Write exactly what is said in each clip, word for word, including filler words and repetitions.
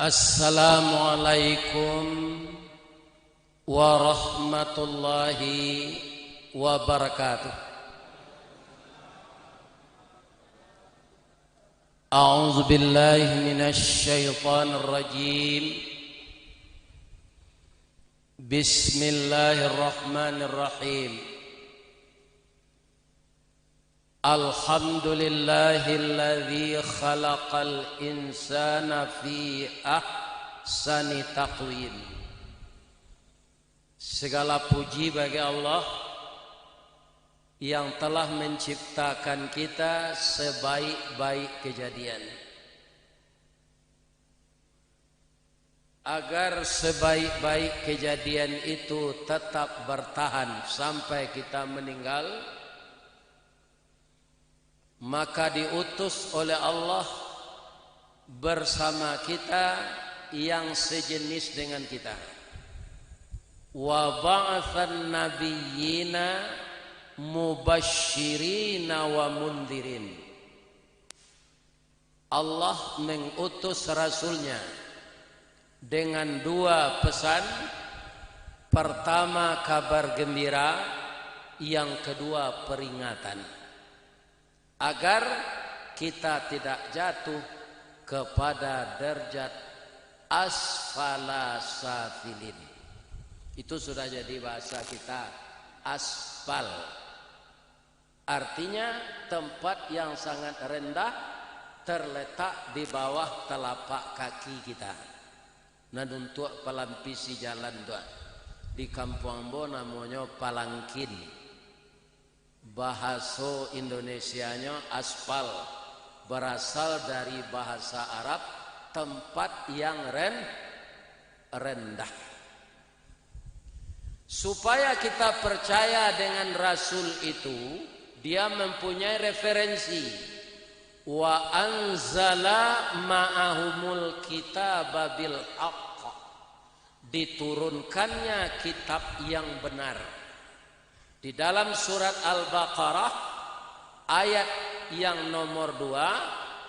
Assalamualaikum warahmatullahi wabarakatuh. A'udzubillahi minasyaitonirrajim. Bismillahirrahmanirrahim. Alhamdulillahilladzi khalaqal insana fi ahsani taqwim. Segala puji bagi Allah yang telah menciptakan kita sebaik-baik kejadian. Agar sebaik-baik kejadian itu tetap bertahan sampai kita meninggal, maka diutus oleh Allah bersama kita yang sejenis dengan kita. Wa ba'atsan nabiyyina mubasyirina wa mundzirin. Allah mengutus Rasul-Nya dengan dua pesan, pertama kabar gembira, yang kedua peringatan, agar kita tidak jatuh kepada derajat asfala safilin. Itu sudah jadi bahasa kita, aspal. Artinya, tempat yang sangat rendah terletak di bawah telapak kaki kita. Nan untuak palampisi jalan tu, di kampuang ambo namonyo palangkin. Bahaso Indonesianyo aspal, berasal dari bahasa Arab tempat yang ren-, rendah. Supaya kita percaya dengan Rasul itu, dia mempunyai referensi. Wa anzala ma'ahumul kitaba bil haqq. Diturunkannya kitab yang benar. Di dalam surat Al-Baqarah, ayat yang nomor dua,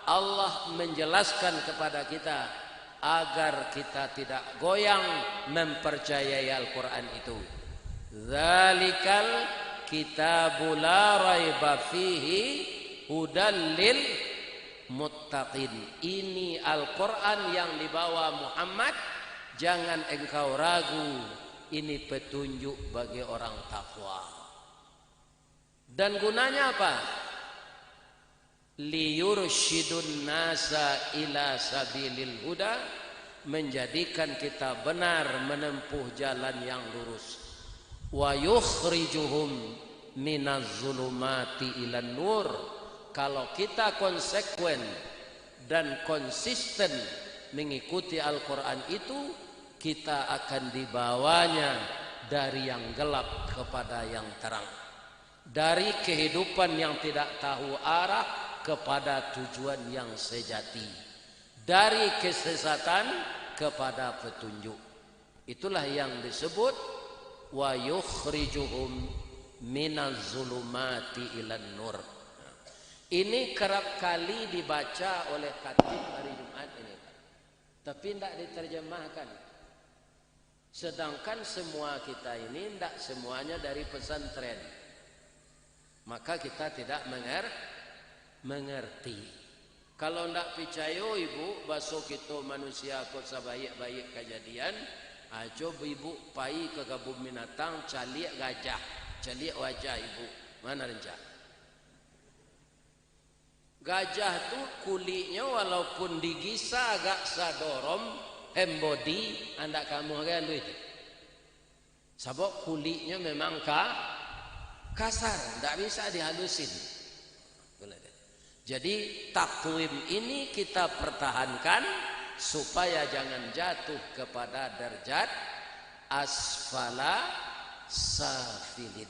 Allah menjelaskan kepada kita agar kita tidak goyang mempercayai Al-Quran itu. Dzalikal kitabu la raiba fihi hudal lil muttaqin. Ini Al-Quran yang dibawa Muhammad, jangan engkau ragu, ini petunjuk bagi orang takwa. Dan gunanya apa? Liyursyidun nasa ila sabilil huda, menjadikan kita benar menempuh jalan yang lurus. Wa yukhrijuhum minaz zulumati ilan nur. Kalau kita konsekuen dan konsisten mengikuti Al-Quran itu, kita akan dibawanya dari yang gelap kepada yang terang, dari kehidupan yang tidak tahu arah kepada tujuan yang sejati, dari kesesatan kepada petunjuk. Itulah yang disebut wa yukhrijuhum minaz zulumati ilan nur. Ini kerap kali dibaca oleh khatib hari Jumat ini, Pak. Tapi ndak diterjemahkan. Sedangkan semua kita ini ndak semuanya dari pesantren. Maka kita tidak menger-, mengerti. Kalau ndak picayo ibu, baso kito manusia ko sabaiak-baiak kajadian, ajo ibu pai ka kabun binatang, caliak gajah, caliak wajah ibu. Mana rancak? Gajah tu kuliknyo walaupun digisa agak sadorom, hand body, andak kamuah kan tu itu. Sabab kuliknyo memang ka-, kasar, ndak bisa dihalusin. Jadi, takwim ini kita pertahankan supaya jangan jatuh kepada derajat asfala safilin.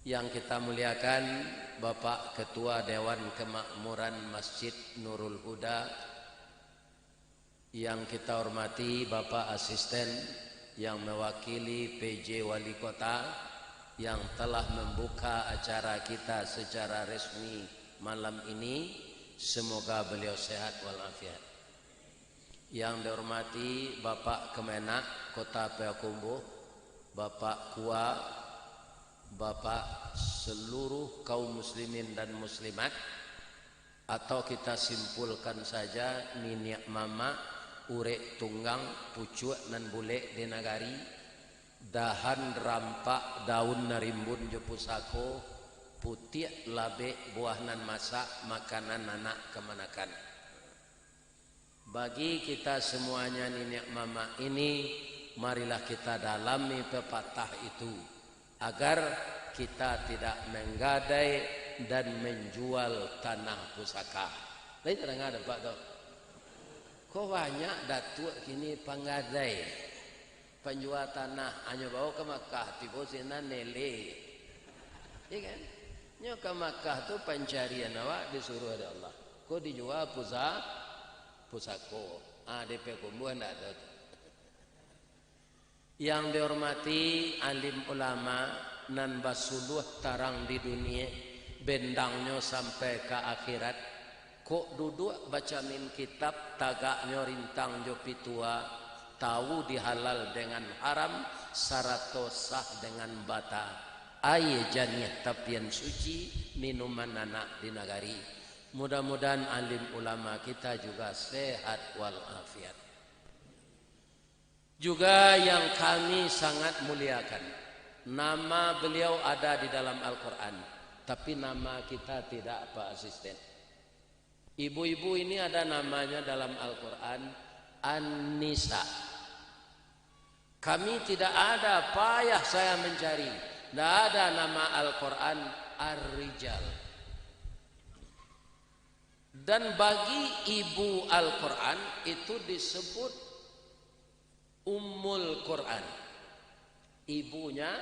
Yang kita muliakan, Bapak Ketua Dewan Kemakmuran Masjid Nurul Huda, yang kita hormati Bapak Asisten yang mewakili P J Wali Kota yang telah membuka acara kita secara resmi malam ini, semoga beliau sehat walafiat. Yang dihormati Bapak Kemenag Kota Payakumbuh, Bapak Kua, Bapak seluruh kaum muslimin dan muslimat, atau kita simpulkan saja, niniak mamak, urek tunggang, pucuak nan bulek di nagari, dahan rampak, daun nan rimbun jo pusako, putiak labek, buah nan masak, makanan anak kamanakan. Bagi kita semuanya niniak mamak ini, marilah kita dalami pepatah itu, agar kita tidak menggadai dan menjual tanah pusaka. Lain tadanga dek Apak tu? Ko banyak datuak kini panggadai, panjua tanah, anyo bao ka Makkah, tibo sinan nele. Iya kan? Nyo ka Makkah tu pancarian awak disuruah dek Allah. Ko dijua pusa-, pusako. Ah, di Payakumbuah ndak ado tu. Yang dihormati alim ulama nan basuluah tarang di dunie, bendangnyo sampai ka akhirat, kok duduak bacamin kitab, tagaknyo rintang jo pitua, tawu di halal dengan haram, sarato sah dengan bata. Aia janiah tapian suci, minuman anak di nagari. Mudah-mudahan alim ulama kita juga sehat walafiat. Juga yang kami sangat muliakan, nama beliau ada di dalam Al-Quran, tapi nama kita tidak, Pak Asisten. Ibu-ibu ini ada namanya dalam Al-Quran, An-Nisa. Kami tidak ada, payah saya mencari, tidak ada nama Al-Quran Ar-Rijal. Dan bagi ibu Al-Quran itu disebut Ummul Quran, ibunya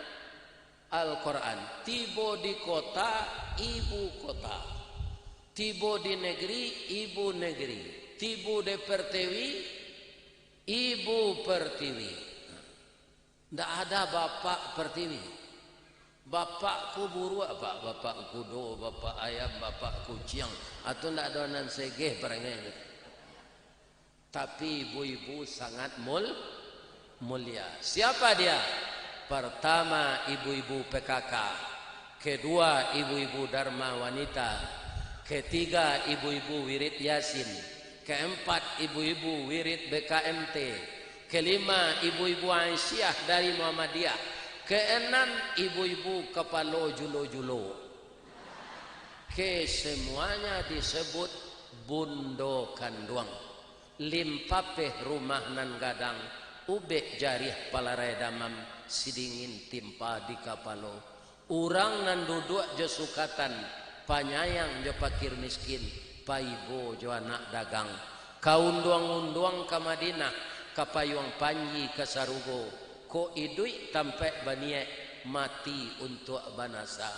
Al-Quran. Tibo di kota, ibu kota. Tibo di negeri, ibu negeri. Tibo di pertiwi, ibu pertiwi. Ndak ada bapak pertiwi. Bapak ko buruak, Pak. Bapak kudo, bapak ayam, bapak kuciang. Atau ndak ado nan segeh parangai. Tapi ibu-ibu sangat mul-, mulia. Siapa dia? Pertama, ibu-ibu P K K. Kedua, ibu-ibu Dharma Wanita. Ketiga, ibu-ibu Wirid Yasin. Keempat, ibu-ibu Wirid B K M T. Kelima, ibu-ibu Aisyah dari Muhammadiyah. Keenam, ibu-ibu kapalo julo-julo. Kesemuanya disebut bundo kanduang. Limpapeh rumah nan gadang, ubek jariah palarai damam, sidingin timpa di kapalo. Urang nan duduak jo sukatan, panyayang jo pakir miskin, paibo jo anak dagang. Ka unduang-unduang ka Madinah, ka payuang panji ka sarugo, kok iduik tampaik baniaik, mati untuak banasa.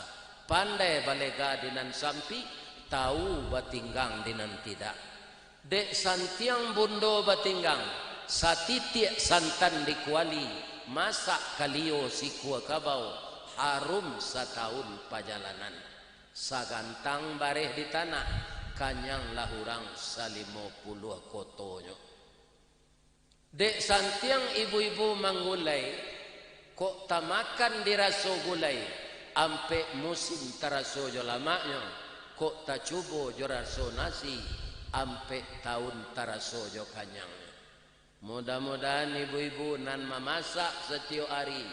Pandai balega di nan sampik, tawu batinggang di nan tidak. Dek santiang bundo batinggang, satitiak santan di kuali, masak kalio sikua kabau, harum satawun pajalanan. Sagantang bareh di tanah, kanyanglah urang salimo puluah kotonyo. Dek santiang ibu-ibu manggulai, kok tamakan diraso gulai, ampek musim taraso jo lamaknyo, kok tacubo jo raso nasi, ampek tawun taraso jo kanyangnyo. Mudah-mudahan ibu-ibu nan mamasak satiok ari,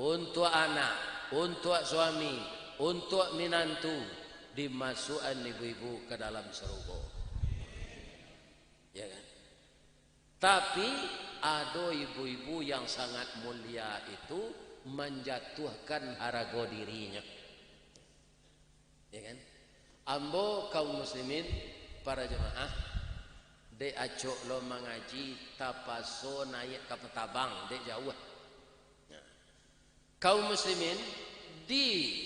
untuak anak, untuak suami, untuak minantu, dimasuakan ibu-ibu ka dalam sarugo. Ya kan? Tapi, ado ibu-ibu yang sangat mulia itu manjatuahkan harago dirinyo. Ya kan? Ambo kaum muslimin, para jamaah, dek acok lo mangaji, tapaso naiak ka Patabang, dek jauah. Nah, kaum muslimin, di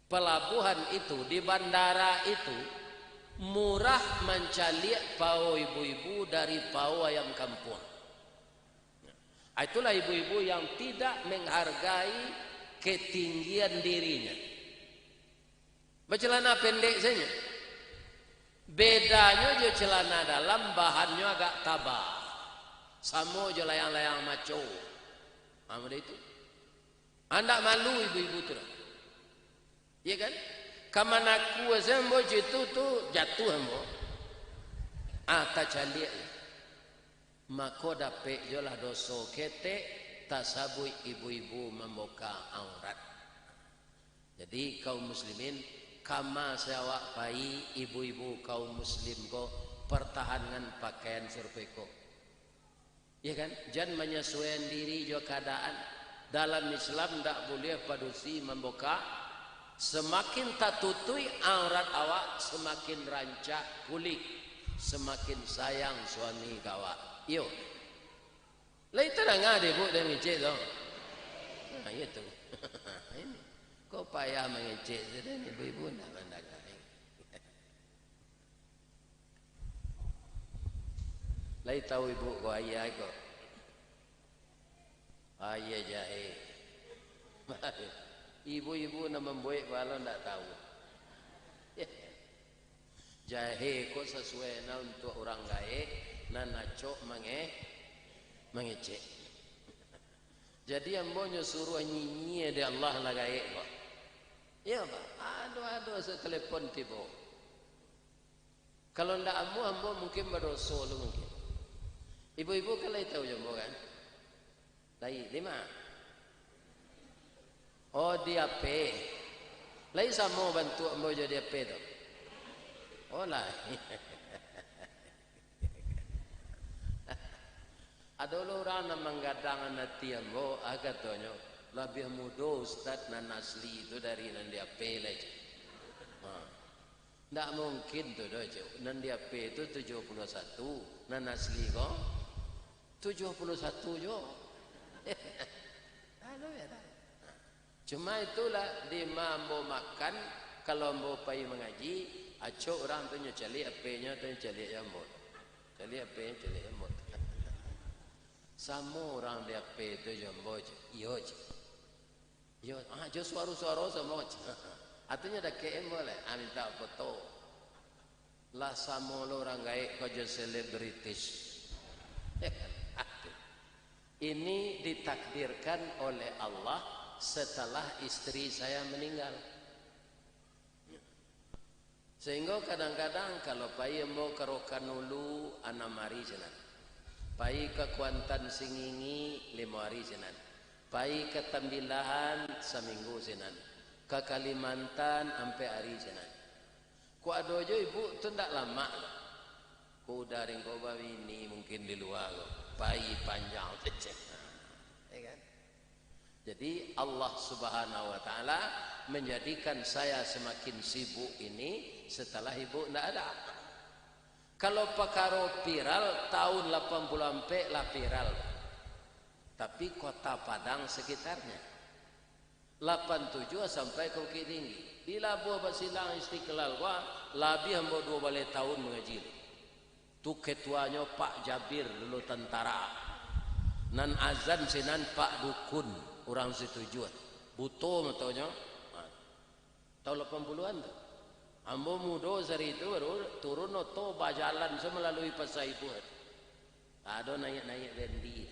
palabuhan itu, di bandara itu, murah mancaliak pao ibu-ibu dari pao ayam kampuang. Nah, itulah ibu-ibu yang tidak menghargai ketinggian dirinya. Bacelana pendek saja. Bedanyo jo celana dalam, bahannyo agak taba. Samo jo layang-layang maco. Ha, model itu. Andak malu ibu-ibu tu doh. Iyo kan? Ka manakua se ambo jo itu tu, jatuah ambo. Ah, tacaliak. Mako dapek jolah doso ketek, tasabuik ibu-ibu mamboka aurat. Jadi, kaum muslimin, kama se awak pai, ibu-ibu kaum muslim ko, partahankan pakaian sarupo iko. Iyo kan? Jan manyasuaian diri jo kaadaan. Dalam Islam ndak buliah padusi mamboka. Samakin tatutuik aurat awak, samakin rancak kulik, samakin sayang suami ka awak. Iyo. Lai tadanga dek ibu den mangecek tu? Nah, iyo tu. Ini. Ko payah mangecek se den, ibu-ibu ndak mandanga. Lai tahu ibu ko aia ko? Aia jahe. Ibu-ibu nan mambuek balo ndak tahu. Jahe ko sasuai na untuak urang gaek, nan acok mange-, mangecek. Jadi ambo nyo suruah nyinyia dek Allah lah gaek ko. Iyo, Pak. Ado-ado se telepon tibo. Kalau ndak amuah, ambo mungkin badoso tu mungkin. Ibu-ibu kan lai tahu jo ambo kan? Lai, di ma? Oh, di H P. Lai samo bantuak ambo jo di H P tu? Oh, lai. Ado lo urang nan manggadang ati ambo, ah, katonyo, "Labiah mudo Ustaz nan asli tu dari nan di H P lai," cek. Ha. Ndak mungkin tu doh, cek. Nan di H P tu tujuah puluah satu, nan asli ko tujuah puluah satu jo. Anu ya, dah. Cuma itulah, di ma ambo makan, kalau ambo pai mangaji, acok urang tu nyo caliak H P-nyo tu, nyo caliak jo ambo. Caliak H P-nyo, caliak jo ambo. Samo urang di H P tu jo ambo, cek. Iyo, cek. Iyo, ah, jo suaro-suaro samo, cek. Atunyo dakek ambo lai, ah, minta foto. Lah samo lo urang gaek ko jo selebritis. Ini ditakdirkan oleh Allah setelah istri saya meninggal. Sehinggo kadang-kadang kalau pai ambo ka Rokan Hulu, anam ari sinan. Pai ka Kuantan Singingi, limo ari sinan. Pai ka Tambilahan, saminggu sinan. Ka Kalimantan, ampek ari sinan. Kok ado jo ibu tu ndak lamak tu. Kok udah ringko babini mungkin di lua ko. Pai panjang tu, cek. Ya kan? Jadi, Allah Subhanahu wa Ta'ala menjadikan saya semakin sibuk ini setelah ibu ndak ada. Kalau pakaro viral, tahun lapan puluh ampek lah viral. Tapi Kota Padang sekitarnya. Lapan tujuah sampai ka Bukittinggi. Di labuah basilang Istiqlal ko, labiah ambo duo baleh tahun mangaji. Tu ketuanyo Pak Jabir, dulu tantara. Nan azan sinan Pak Dukun, urang Situjuah. Buto matonyo. Ha. Tahun lapan puluhan tu. Ambo mudo sari tu baru turun oto, bajalan se malalui Pasar Ibuah. Ado naiak-naiak bendi.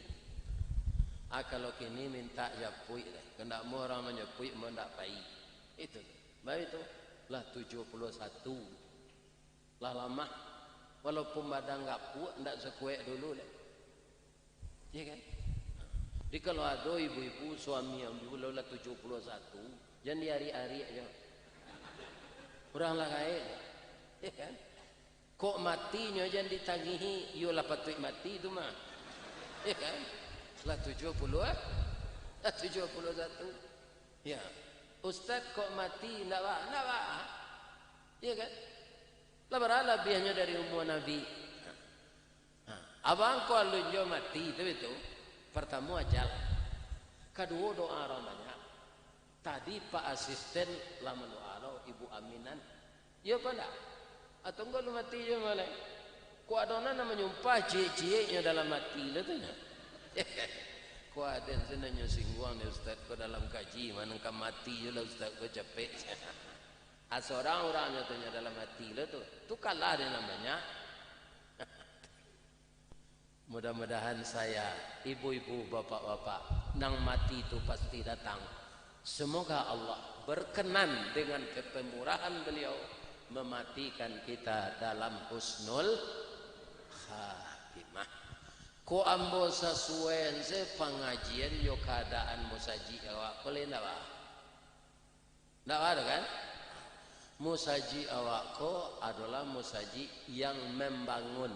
Ah, kalau kini minta japuik lah. Kandak mau urang manjapuik, mau ndak pai. Itu tu. Baik tu. Lah tujuah puluah satu. Lah lamah. Walaupun badan gapuak, ndak sakuek dulu lah. Iya kan? Jadi kalau ado ibu-ibu suami ambo lah tujuah puluah satu, jan diarik-arik jo. Urang lah gaek. Iya kan? Kok matinyo jan ditangihi, iyolah patuik mati tu mah. Iya kan? Lah tujuah puluah, ah? Lah tujuah puluah satu. Ya. Ustaz kok mati, ndak ba-, ndak ba-, iya kan? Lah bara labiahnyo dari umua Nabi. Ha, abang ko alun jo mati tu itu. Partamo ajal. Kaduo doa urang banyak. Tadi Pak Asisten lah mandoa lo Ibu Aminan. Iyo apa ndak? Atau enggak lu mati jo malai? Kok ado nan manyumpah ciek-cieknyo dalam ati lo tu nyo. Kok ado nan nyo singguang ni ustaz ko dalam kaji, mano ka mati jo lah ustaz ko capek. Ah, sorang urang nyo tu nyo dalam ati lo tu. Tu kalah dengan banyak. Mudah-mudahan saya, ibu-ibu, bapak-bapak, nan mati tu pasti datang. Semoga Allah berkenan dengan kepemurahan Beliau mematikan kita dalam husnul khatimah. Ko ambo sasuaian se pangajian jo kaadaan musajik awak ko lai ndak ba? Ndak ba tu kan? Musajik awak ko adolah musajik yang membangun.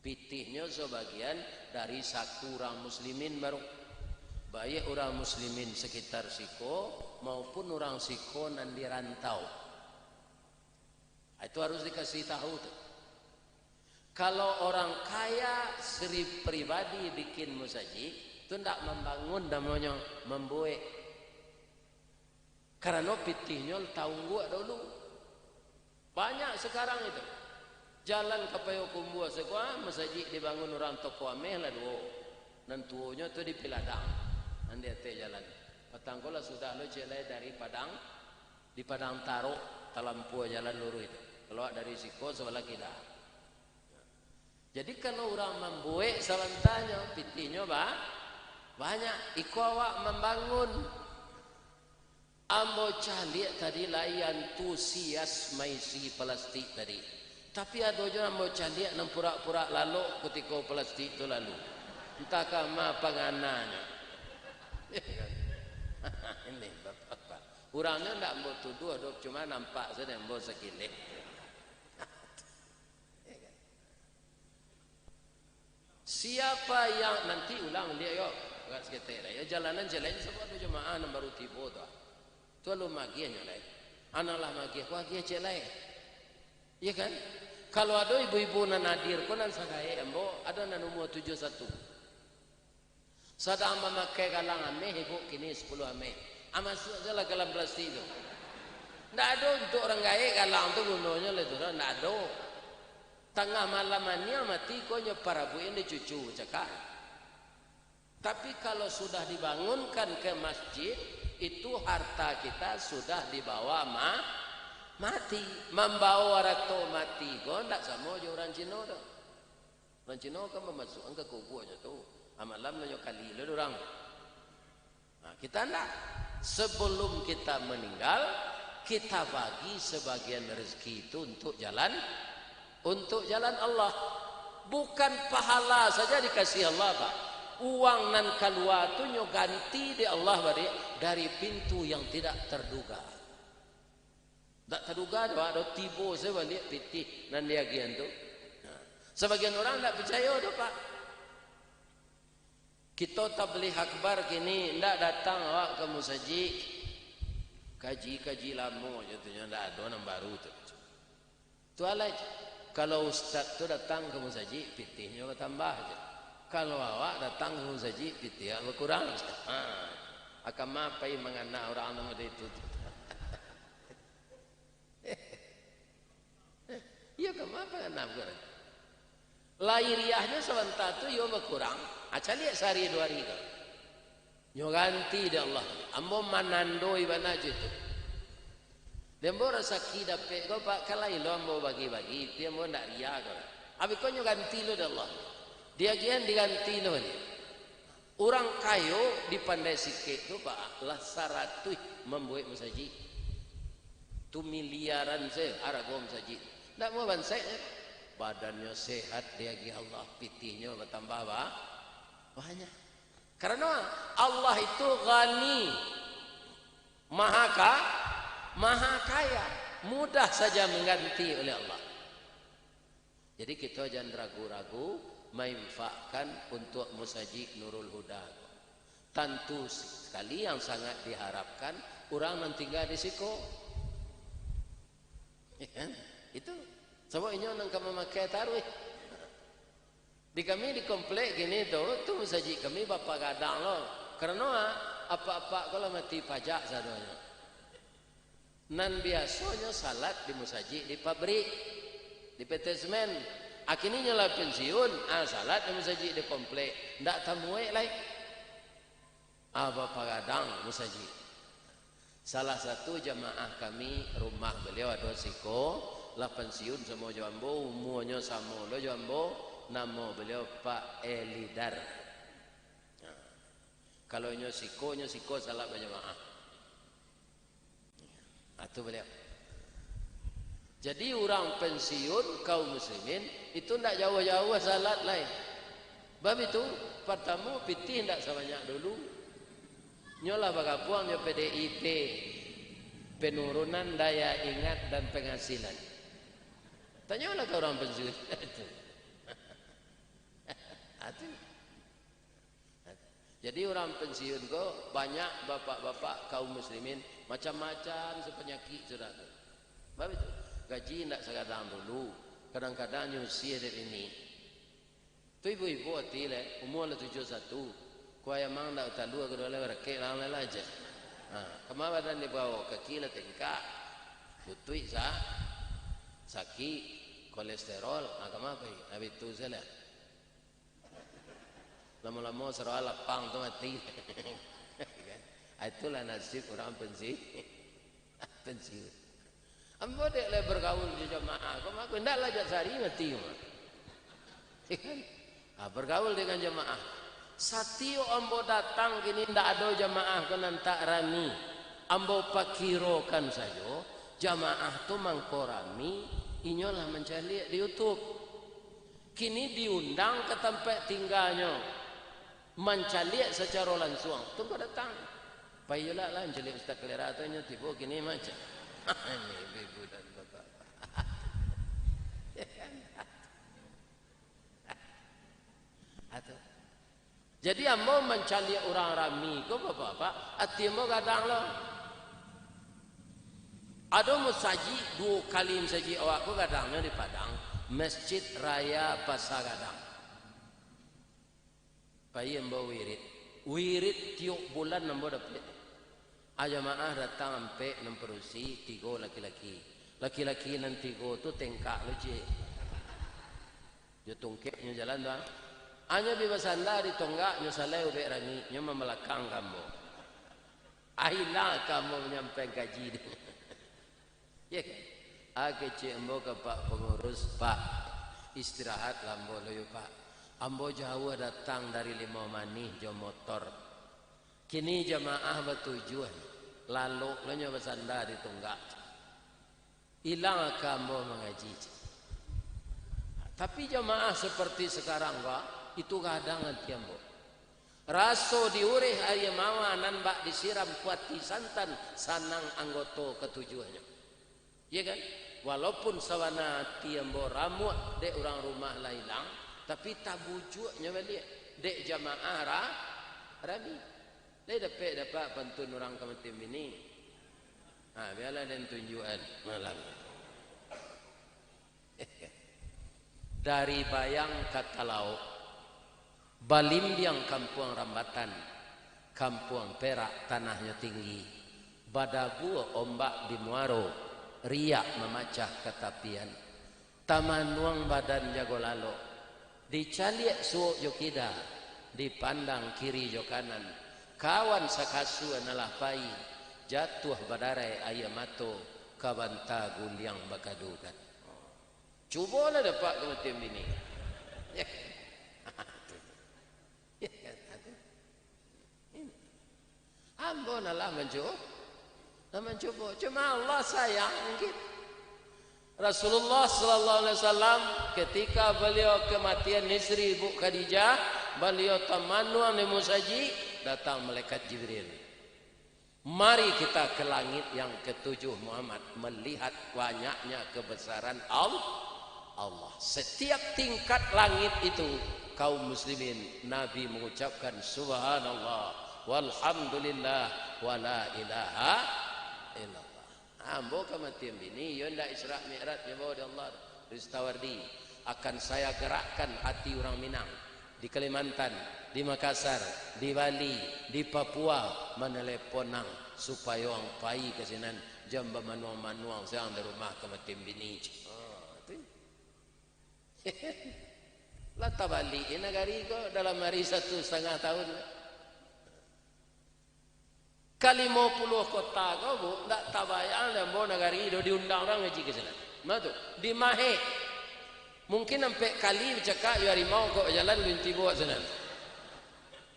Pitihnyo sabagian dari saku urang muslimin baru. Baiak urang muslimin sekitar siko maupun urang siko nan di rantau. Itu harus dikasih tahu tu. Kalau orang kaya seri-, pribadi bikin musajik, tu ndak mambangun namonyo, mambuek. Karano pitihnyo taungguak dulu. Banyak sekarang itu. Jalan ka Payokumbuah siko, ah, masajik dibangun urang toko ameh lah duo. Nan tuonyo tu di Piladang, nan di ateh jalan. Patang ko lah sudah lo ciek lai dari Padang, di Padang Tarok, talampua jalan luruih tu. Kaluar dari siko sabalah kida. Jadi, kalau urang mambuek sabantanyo, pitihnyo ba-, banyak. Iko awak mambangun. Ambo caliak tadi lai antusias maisi palastik tadi. Tapi ado juo ambo caliak nan purak-purak lalok kutiko palastik tu lalu. Antah kama pangananyo. Ini bapak-bapak. Urangnyo ndak ambo tuduah doh, cuma nampak sajo ambo sakileh. Siapa yang, nanti ulang liek yo, agak saketek lai. Yo, jalanan ciek lai, sabab ado jamaah nan baru tibo tu, ah. Tu alun magiah nyo lai. Anak lah magiah, ko agiah ciek lai. Iyo kan? Kalau ado ibu-ibu nan hadir ko nan sagaek ambo, ado nan umua tujuah satu. Sadang mamakai galang ameh, ibuk kini sapuluah ameh. Ah, masuak sajolah galang plastik tu. Ndak ado untuak urang gaek galang tu gunonyo lai tu, ndak ado. Tangah malam aniang mati, ko nyo parabuik dek cucu, cakak. Tapi kalau sudah dibangunkan ke masjid, itu harta kita sudah dibawa ma-, mati. Mambawa arato mati ko ndak samo jo urang Cino tu. Urang Cino kan mamasuakan ka kubuanyo tu. Ah, malam nyo kali lo dek urang. Nah, kita ndak. Sebelum kita meninggal, kita bagi sebagian rezeki itu untuk jalan, untuk jalan Allah. Bukan pahala saja dikasih Allah, Pak. Uang nan kalua tu nyo ganti dek Allah baliak dari pintu yang tidak terduga. Ndak taduga doh, ado tibo sajo baliak pitih nan diagiahan tu. Nah, sabagian urang ndak picayo doh, Pak. Kito tabligh akbar kini ndak datang awak ka musajik. Kaji-kaji lamo je tu, nyo ndak ado nan baru tu. Tu alah, kalau ustaz tu datang ka musajik, pitihnyo batambah je. Kalau awak datang ka musajik, pitih awak bakurang je. Ha. Akan ma pai mangana urang nan model itu tu. Iyo, ka ma pai mangana bakurang. Lahiriahnyo sabanta tu iyo bakurang, ah, caliak sahari duo hari ko. Nyo ganti dek Allah. Ambo manandoi bana jo itu. Dek ambo rasaki dapek ko, Pak, kan lai lo ambo bagi-bagi, tapi ambo ndak riya ko. Abih ko nyo ganti lo dek Allah. Diagiahan diganti lo ni. Urang kayo di Pandai Sikek tu, Pak, lah saratuih mambuek masajik. Tu miliaran sajo arago masajik. Ndak amuah bansaik, badannyo sehat diagiah Allah, pitihnyo batambah ba-, banyak. Karano Allah itu Ghani, Maha Ka-, Maha Kaya, mudah saja mengganti oleh Allah. Jadi, kito jan ragu-ragu mainfakkan untuak Musajik Nurul Huda. Tantu sekali yang sangat diharapkan urang nan tingga di siko. Ya kan? Itu. Sabab inyo nan ka mamakai taruih. Di kami di komplek kini tu, tu musajik kami bapagadang lo. Karano, ah, apak-apak ko lah mati pajak sadonyo. Nan biasonyo salat di musajik di pabrik, di P T Semen. Ah, kini nyo lah pensiun, ah, salat di musajik di komplek. Ndak tamuek lai. Ah, bapagadang musajik. Salah satu jamaah kami, rumah baliau ado siko, lah pensiun samo jo ambo, umuanyo samo lo jo ambo, namo baliau Pak Elidar. Nah, kalau inyo siko, inyo siko salat bajamaah. Ah, tu baliau. Jadi, urang pensiun, kaum muslimin, itu ndak jauah-jauah salat lai. Bab itu, partamo, pitih ndak sabanyak dulu. Nyo lah bagabuang jo P D I P, penurunan daya ingat dan penghasilan. Tanyolah ka urang pensiun. Itu. Atu. Jadi, urang pensiun ko banyak bapak-bapak kaum muslimin, macam-macam se panyakik sudah tu. Bab itu, gaji ndak sagadang dulu, kadang-kadang nyusia dek bini. Tu ibu-ibu ati leh, umua lah tujuah satu. Kuai amang ndak talua, kaduo lai barakek lang lai lah aja. Ha, kama badan dibawa, kaki lah tengkak, butuik sa-, sakik, kolesterol, ha, kama pai? Habis tu salah. Lamo-lamo sarawa lapang tu mati. Kan? Ah, itulah nasib urang pensi-, pensiun. Ambo dek lai bergaul jo jamaah, ko mako ndak lah jak sari mati ko. Kan? Ah, bergaul dengan jamaah. Satiok ambo datang kini ndak ado jamaah ko nan tak rami. Ambo pakirokan sajo, jamaah tu mangko rami, inyo lah mancaliak di YouTube. Kini diundang ka tampek tingganyo, mancaliak sacaro lansuang. Tunggu datang. Pai juo lah, lah mancaliak Ustaz Kalera tu, inyo tibo kini macam. Ini ibu-ibu dan bapak-bapak. Ya kan? Atu. Jadi, ambo mancaliak urang rami ko, bapak-bapak, ati ambo gadang lo. Ado musajik, duo kali musajik awak ko gadangnyo di Padang, Masjid Raya Pasar Gadang. Pai ambo wirid. Wirid tiok bulan ambo dapek. A jamaah datang ampek nan padusi, tigo laki-laki. Laki-laki nan tigo tu tengkak lo ciek. Jo tungkeknyo jalan tu, ah. Anyo bi basanda di tonggak, nyo salai ubek rangik, nyo mambalakang ka ambo. Ah, ilang ka ambo manyampaian kaji tu. Ya kan? Ah, kecek ambo ka Pak Pangurus, "Pak, istirahat lah ambo lo yo, Pak. Ambo jauah datang dari Limau Manih jo motor. Kini jamaah batujuah, lalok lo nyo basanda di tonggak." Ilang aka ambo mangaji. Tapi jamaah seperti sekarang ko, itu gadang ati ambo. Raso diureh aia mawar nan bak disiram pati santan, sanang anggoto katujuahnyo. Iya kan? Walaupun sabana ati ambo ramuak dek urang rumah lah ilang, tapi tabujuaknyo baliak dek jamaah ra-, rami. Lai dapek dapat pantun urang kamatian bini. Ha, bialah den tunjuakan malam. Dari Bayang ka Talaok, balimbiang Kampuang Rambatan, Kampuang Perak tanahnyo tinggi, badabua ombak di muaro, riak mamacah ka tapian. Tamanuang badan jago lalok, dicaliak suok jo kida, dipandang kiri jo kanan, kawan sakasua nan lah pai, jatuah badarai aia mato, ka banta guliang bakadukan. Cubolah dapat kamatian bini. Ya kan? Ambo nan lah mancu-, lah mancubo. Cuma Allah sayang, mungkin. Rasulullah sallallahu alaihi wasallam, ketika beliau kematian istri Ibu Khadijah, beliau tamanuang di musajik, datang malaikat Jibril. Mari kita ke langit yang ketujuh, Muhammad, melihat banyaknya kebesaran Al-, Allah. Setiap tingkat langit itu, kaum muslimin, Nabi mengucapkan, "Subhanallah, walhamdulillah, wala ilaha illallah." Ambo kamatian bini, iyo ndak Isra Mi'raj nyo bawa di Allah, Ristawardi. Akan saya gerakkan hati urang Minang. Di Kalimantan, di Makassar, di Bali, di Papua, manelepon ang, supayo ang pai ka sinan, jan bamanuang-manuang siang di rumah kamatian bini. Ah, tu. Lah tabalik nagari ko dalam hari satu satangah tahun. Ka limo puluah kota ko, Bu, ndak tabayang dek ambo nagari do diundang urang ngaji ka sinan. Ma tu, di Mahek. Mungkin ampek kali bacakak jo harimau kok bajalan, gunti buak sinan.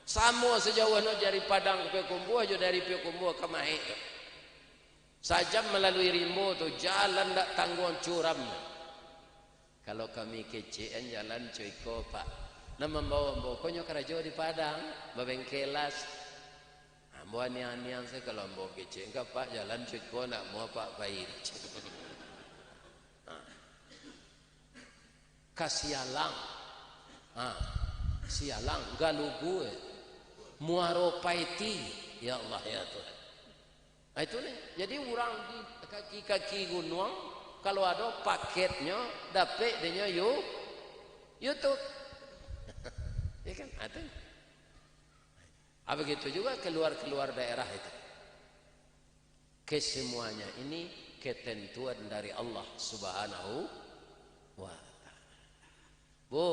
Samo sajauah no dari Padang ka Payakumbuah jo dari Payakumbuah ka Mahek tu. Sajam malalui rimbo tu, jalan ndak tangguang curam. Kalau kami kecekan jalan co iko, Pak. Nan mambaok ambo ko nyo karajo di Padang, babengkelas. Ambo aniang-aniang se, kalau ambo kecek ka Pak, jalan co iko ndak amuah Pak pai. Ha. Ka Sialang. Ha. Sialang, Galugu, eh. Muaro Paiti. Ya Allah, ya Tuhan. Nah, itu nih. Jadi urang di kaki-kaki gunuang, kalau ado paketnyo, dapek dek nyo you-, YouTube. Ya kan? Nah, itu. Ah, begitu juga keluar-keluar daerah itu. Kesemuanya ini ketentuan dari Allah Subhanahu wa Ta'ala. Bu,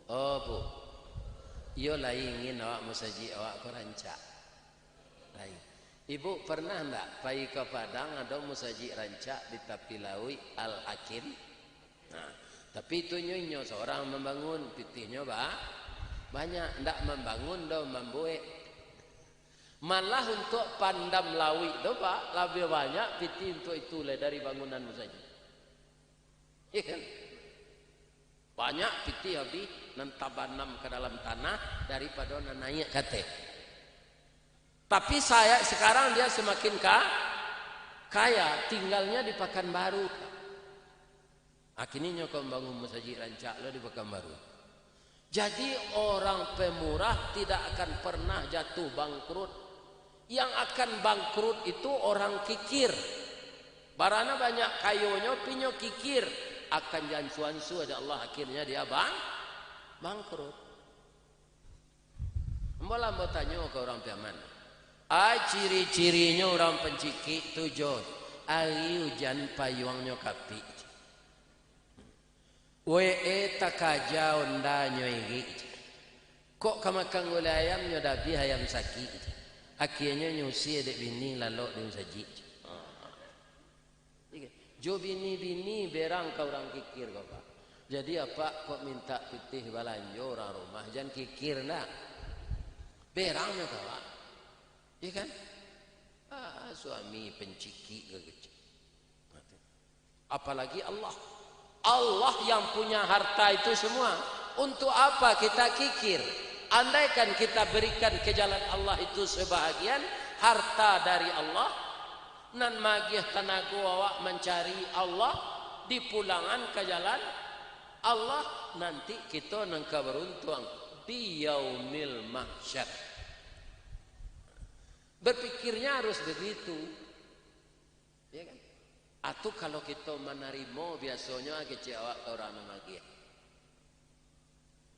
oh, Bu, iyo lai ingin awak musajik awak ko rancak. Lai. Ibu pernah ndak pai ka Padang, ado musajik rancak di tapi lauik, Al-Hakim? Nah, tapi itu nyo inyo sorang mambangun, pitihnyo ba-, banyak, ndak mambangun doh, mambuek. Malah untuak pandam lauik tu, Pak, labiah banyak pitih untuak itu lai dari bangunan musajik. Iya kan? Banyak pitih abih nan tabanam ka dalam tanah daripado nan naiak ka ateh. Tapi saya, sekarang dia semakin ka-, kaya, tinggalnya di Pakanbaru. Akhirnyo ko mambangun musajik rancak lo di Pakanbaru. Jadi, orang pemurah tidak akan pernah jatuh bangkrut. Yang akan bangkrut itu orang kikir. Barana banyak kayonyo, pinyo kikir, akan diansu-ansu dek Allah, akhirnya dia bang-, bangkrut. Ambo lah ambo tanyo ka urang Piaman. Ai, ciri-cirinyo urang pancikik tu, jo, ari ujan payuangnyo kapik. Wee, takaja ondanyo irik. Kok ka makan gulai ayam, nyo dabiah ayam sakik. Akhirnyo nyo usie dek bini lalok di musajik. Jo bini-bini berang ka urang kikir ko, Pak. Jadi, apak kok mintak pitih balanjo urang rumah, jan kikir ndak. Berang nyo ka awak. Iya kan? Ah, suami pancikik ka kecek. Apalagi Allah. Allah yang punya harta itu semua. Untuk apa kita kikir? Andaikan kita berikan ke jalan Allah itu sebahagian harta dari Allah, nan magiah tanago awak mancari Allah, dipulangan ka jalan Allah, nanti kito nan ka baruntuang di yaumil mahsyar. Berpikirnya harus begitu. Ya kan? Atu kalau kito manarimo, biasonyo a kecek awak ka urang nan magiah.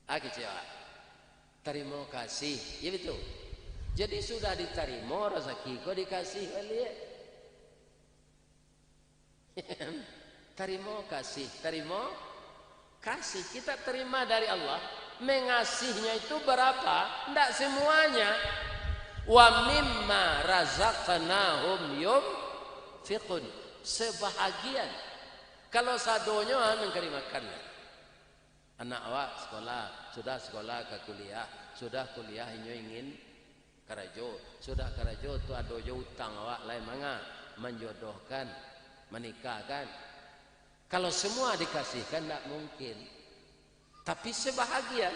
A kecek awak. Tarimo kasih. Ya, betul. Jadi, sudah ditarimo, rasaki ko dikasih baliak. Tarimo kasih, tarimo kasih kita terima dari Allah, mengasihnyo itu berapa? Ndak semuanya. "Wa mimma razaqnahum yunfiqun." Sebahagian. Kalau sadonyo, ha, nan ka dimakan. Anak awak sekolah, sudah sekolah ka kuliah, sudah kuliah inyo ingin karajo, sudah karajo tu ado jo utang awak lai manga, manjodohkan, manikahkan. Kalau semua dikasihkan, ndak mungkin. Tapi sebahagian,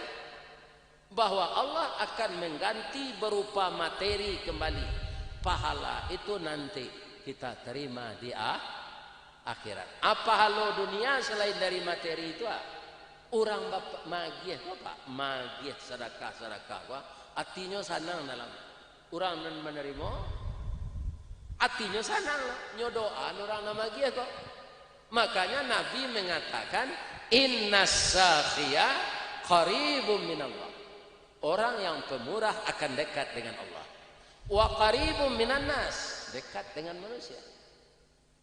bahwa Allah akan mengganti berupa materi kembali. Pahala itu nanti kita terima di a-, akhirat. Apa halo dunia selain dari materi itu, ah? Urang bapa-, magiah ko, Pak, magiah sadakah-sadakah ko, ah, atinyo sanang dalam. Urang nan manarimo, atinyo sanang lah, nyo doaan urang nan magiah ko. Makanya Nabi mengatakan, "Innas sakhiya qaribun minallah." Orang yang pemurah akan dekat dengan Allah. "Wa qaribun minan nas," dekat dengan manusia.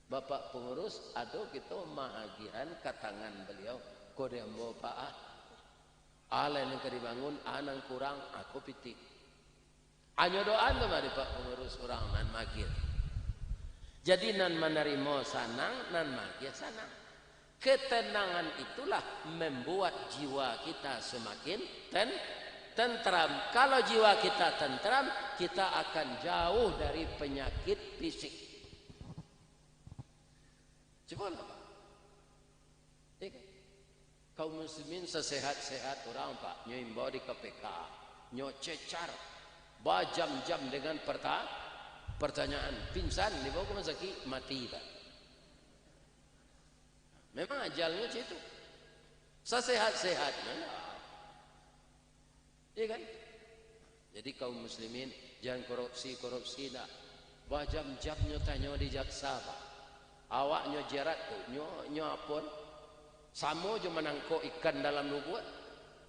Bapak pengurus, ado kito maagihan ka tangan baliau, ko di ambo, Pak, ah. A lai nan ka dibangun, a nan kurang, a ko pitih. Anyo doa tu mah dek Pak Pangurus urang nan maagiah. Jadi nan manarimo sanang, nan maagiah sanang. Ketenangan itulah membuat jiwa kita semakin ten-, tentram. Kalau jiwa kita tentram, kita akan jauh dari penyakit fisik. Cubolah, Pak. Ya kan? Kaum muslimin sasehat-sehat urang, Pak, nyo imbau di K P K, nyo cecar, bajam-jam dengan perta-, pertanyaan, pingsan, dibawa ke rumah sakit, mati, Pak. Memang ajalnyo cak itu. Sasehat-sehatnyo, ndak. Iya kan? Jadi kaum muslimin, jan korupsi-korupsi ndak. Bajam-jam nyo tanyo di jaksa, Pak. Awak nyo jarat tu, nyo, nyo apo? Samo jo manangkok ikan dalam lubuak.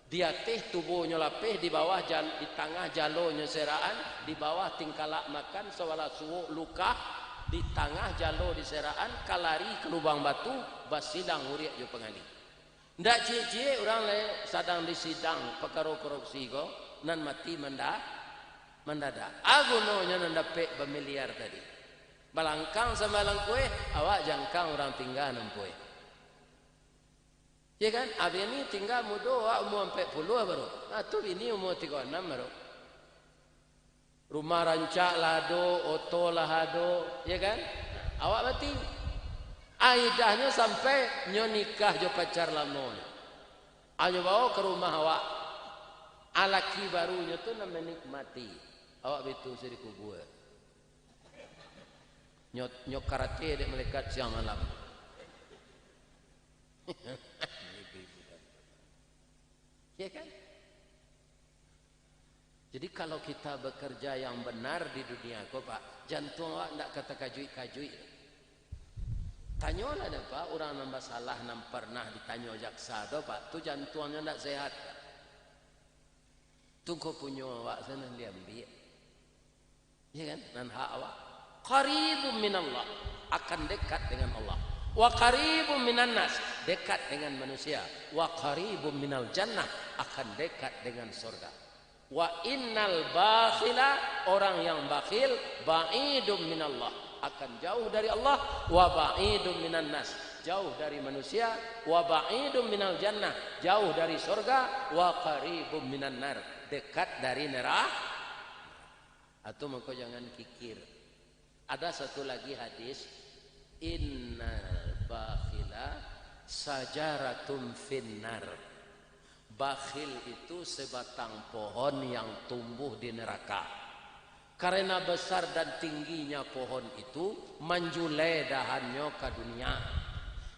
Di ateh tubuahnyo lapeh, di bawah jal-, di tangah jalonyo seraan, di bawah tingkalak makan, sabalah suok lukah, di tangah jalo diseraan, ka lari ka lubang batu, basilang uriak jo pangali. Ndak ciek-ciek urang lai sadang disidang pakaro korupsi ko, nan mati manda-, mandadak. A gunonyo nan dapek bamiliar tadi? Balangkang sambalang kueh, awak jangkang urang tingga nan pueh. Ya kan? A bini tingga mudo, awak umua ampek puluah baru. Ah, tu bini umua tigo anam baru. Rumah rancak lah ado, oto lah ado, ya kan? Awak mati. Aidahnyo sampai nyo nikah jo pacar lamonyo. Anyo bawo ka rumah awak. A laki barunyo tu nan manikmati. Awak bitu se dikubua. Nyo, nyo karate dek malaikat siang malam. Ya kan? Jadi, kalau kita bekerja yang benar di dunia ko, Pak, jantuang awak ndak ka takajuik-kajuik. Tanyolah dek, Pak, urang nan basalah nan parnah ditanyo jaksa tu, Pak, tu jantuangnyo ndak sehat, Pak. Tu ko punyo awak se nan diambiak. Ya kan? Nan hak awak. Qaribun minallah, akan dekat dengan Allah. Wa qaribun minan nas, dekat dengan manusia. Wa qaribun minal jannah, akan dekat dengan surga. Wa innal bakhila, orang yang bakhil, ba'idun minallah, akan jauh dari Allah. Wa ba'idun minan nas, jauh dari manusia. Wa ba'idun minal jannah, jauh dari surga. Wa qaribun minan nar, dekat dari neraka. Atau mangko jangan kikir. Ada satu lagi hadis, "Innal bakhila sajaratun finnar." Bakhil itu sebatang pohon yang tumbuh di neraka. Karena besar dan tingginya pohon itu, manjulai dahannyo ka dunia.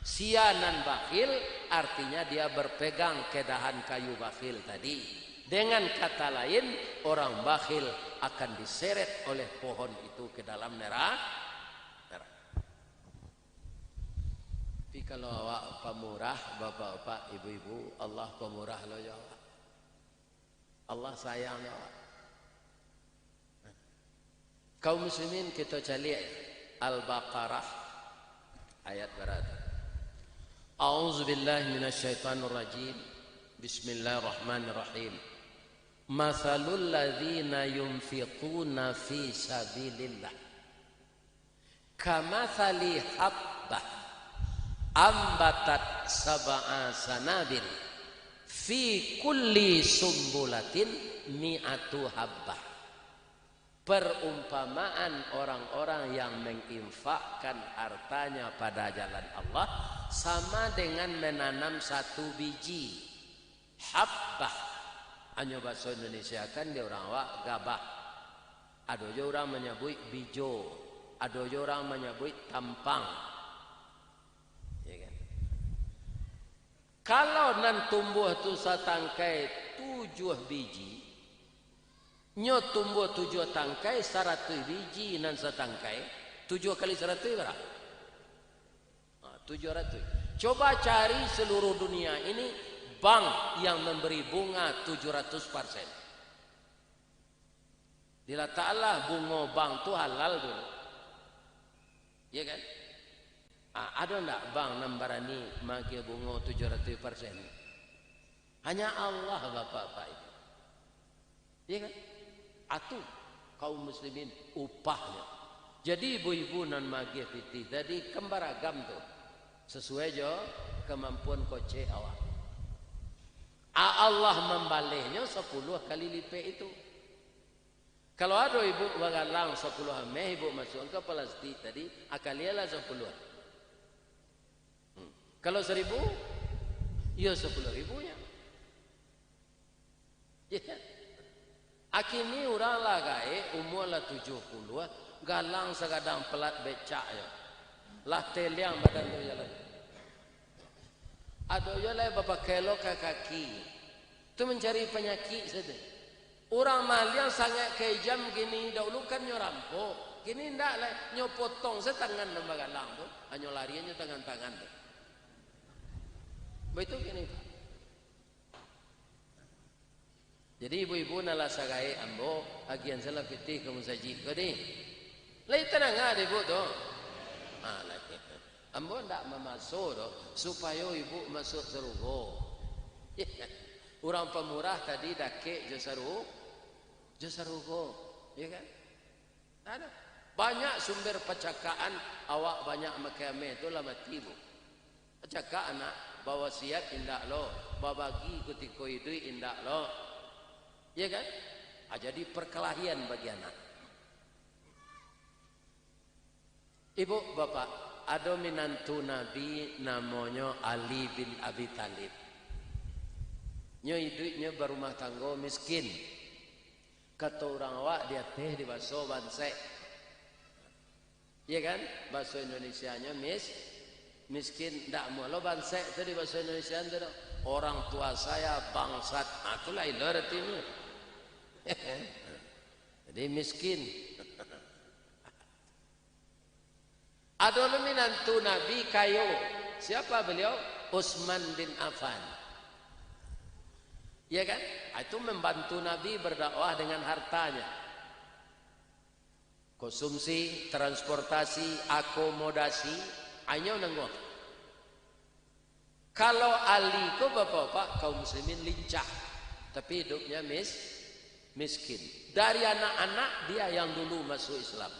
Sia nan bakhil, artinya dia berpegang ke dahan kayu bakhil tadi. Dengan kata lain, orang bakhil akan diseret oleh pohon itu ke dalam nera-, neraka. Tapi kalau awak pamurah, bapak-bapak, ibu-ibu, Allah pamurah lo jo awak. Allah sayang jo awak. Kaum muslimin, kita caliak Al-Baqarah ayat bara tu. A'udzubillahi minasyaitonirrajim. Bismillahirrahmanirrahim. Matsalul ladzina yunfiquna fi sabilillah. Kamatsali habbah ambatat sab'a sanabil fi kulli sumbulatin mi'atu habbah. Perumpamaan orang-orang yang menginfakkan hartanya pada jalan Allah sama dengan menanam satu biji. Habbah. Anyo baso Indonesia kan di urang awak gabah. Ado jo urang manyabuik bijo, ado jo urang manyabuik tampang. Ya kan? Kalau nan tumbuah tu satangkai tujuah biji, nyo tumbuah tujuah tangkai, saratuih biji nan satangkai, tujuah kali saratuih bara? Ha, tujuah ratuih. Coba cari seluruh dunia ini bank yang memberi bunga tujuah ratus persen. Diletaklah bungo bank tu halal dulu. Ya kan? Ah, ado ndak bank nan barani maagiah bungo tujuah ratuih persen? Hanya Allah, Bapak-bapak, itu. Ya kan? Atu. Kaum muslimin, upahnyo. Jadi, ibu-ibu nan magiah pitih tadi kan baragam tu, sasuai jo kamampuan kocek awak. A-, Allah mambalehnyo sapuluah kali lipek itu. Kalau ado ibu bagalang sapuluah ameh, ibu masuakkan ka palastik tadi, akalialah sapuluah. Hmm. Kalau saribu, iyo sapuluah ribunyo. Ya. Akini urang lah gaek, umua lah tujuah puluah, galang sagadang pelat becak yo. Lah teliang badan tu jalan. Ado yo lai bapakai lo ka kaki. Tu mancari panyakik sajo. Urang maliang sangaik kejam kini, daulu kan nyo rampok. Kini ndak lai, nyo potong se tangan nan bagalang tu, hanyo larian nyo tangan-tangan tu. Baitu kini, Pak. Jadi, ibu-ibu nan lah sagaek ambo, agiahan salah pitih ka musajik ko, dih. Lai tadanga dek ibu tu? Ha, lai. Ambo ndak mamaso doh, supayo ibu masuak sarugo. Urang pamurah tadi dakek jo saru-, jo sarugo, ya kan? Ado. Banyak sumber pacakaan, awak banyak makai ameh tu lah mati, Bu. Pacakak anak, bawasiat indak lo, babagi kutiko iduik indak lo. Ya kan? Ah, jadi perkelahian bagi anak. Ibu, Bapak, ado minantu Nabi namonyo Ali bin Abi Thalib. Nyo iduiknyo barumah tanggo miskin. Kato urang awak di ateh dibaso bansek. Iya kan? Baso Indonesianyo mis-, miskin. Ndak amuah lo bansek tu dibaso Indonesiaan tu doh. Orang tua saya bangsat. Ah, tu lain lo aratinyo. Jadi miskin. Ado lo minantu Nabi kayo. Siapa beliau? Utsman bin Affan. Iya kan? Ah, itu membantu Nabi berdakwah dengan hartanya. Konsumsi, transportasi, akomodasi, inyo nangguang. Kalau Ali ko, Bapak-bapak, kaum muslimin, lincah, tapi hidupnya mis-, miskin. Dari anak-anak, dia yang dulu masuk Islam.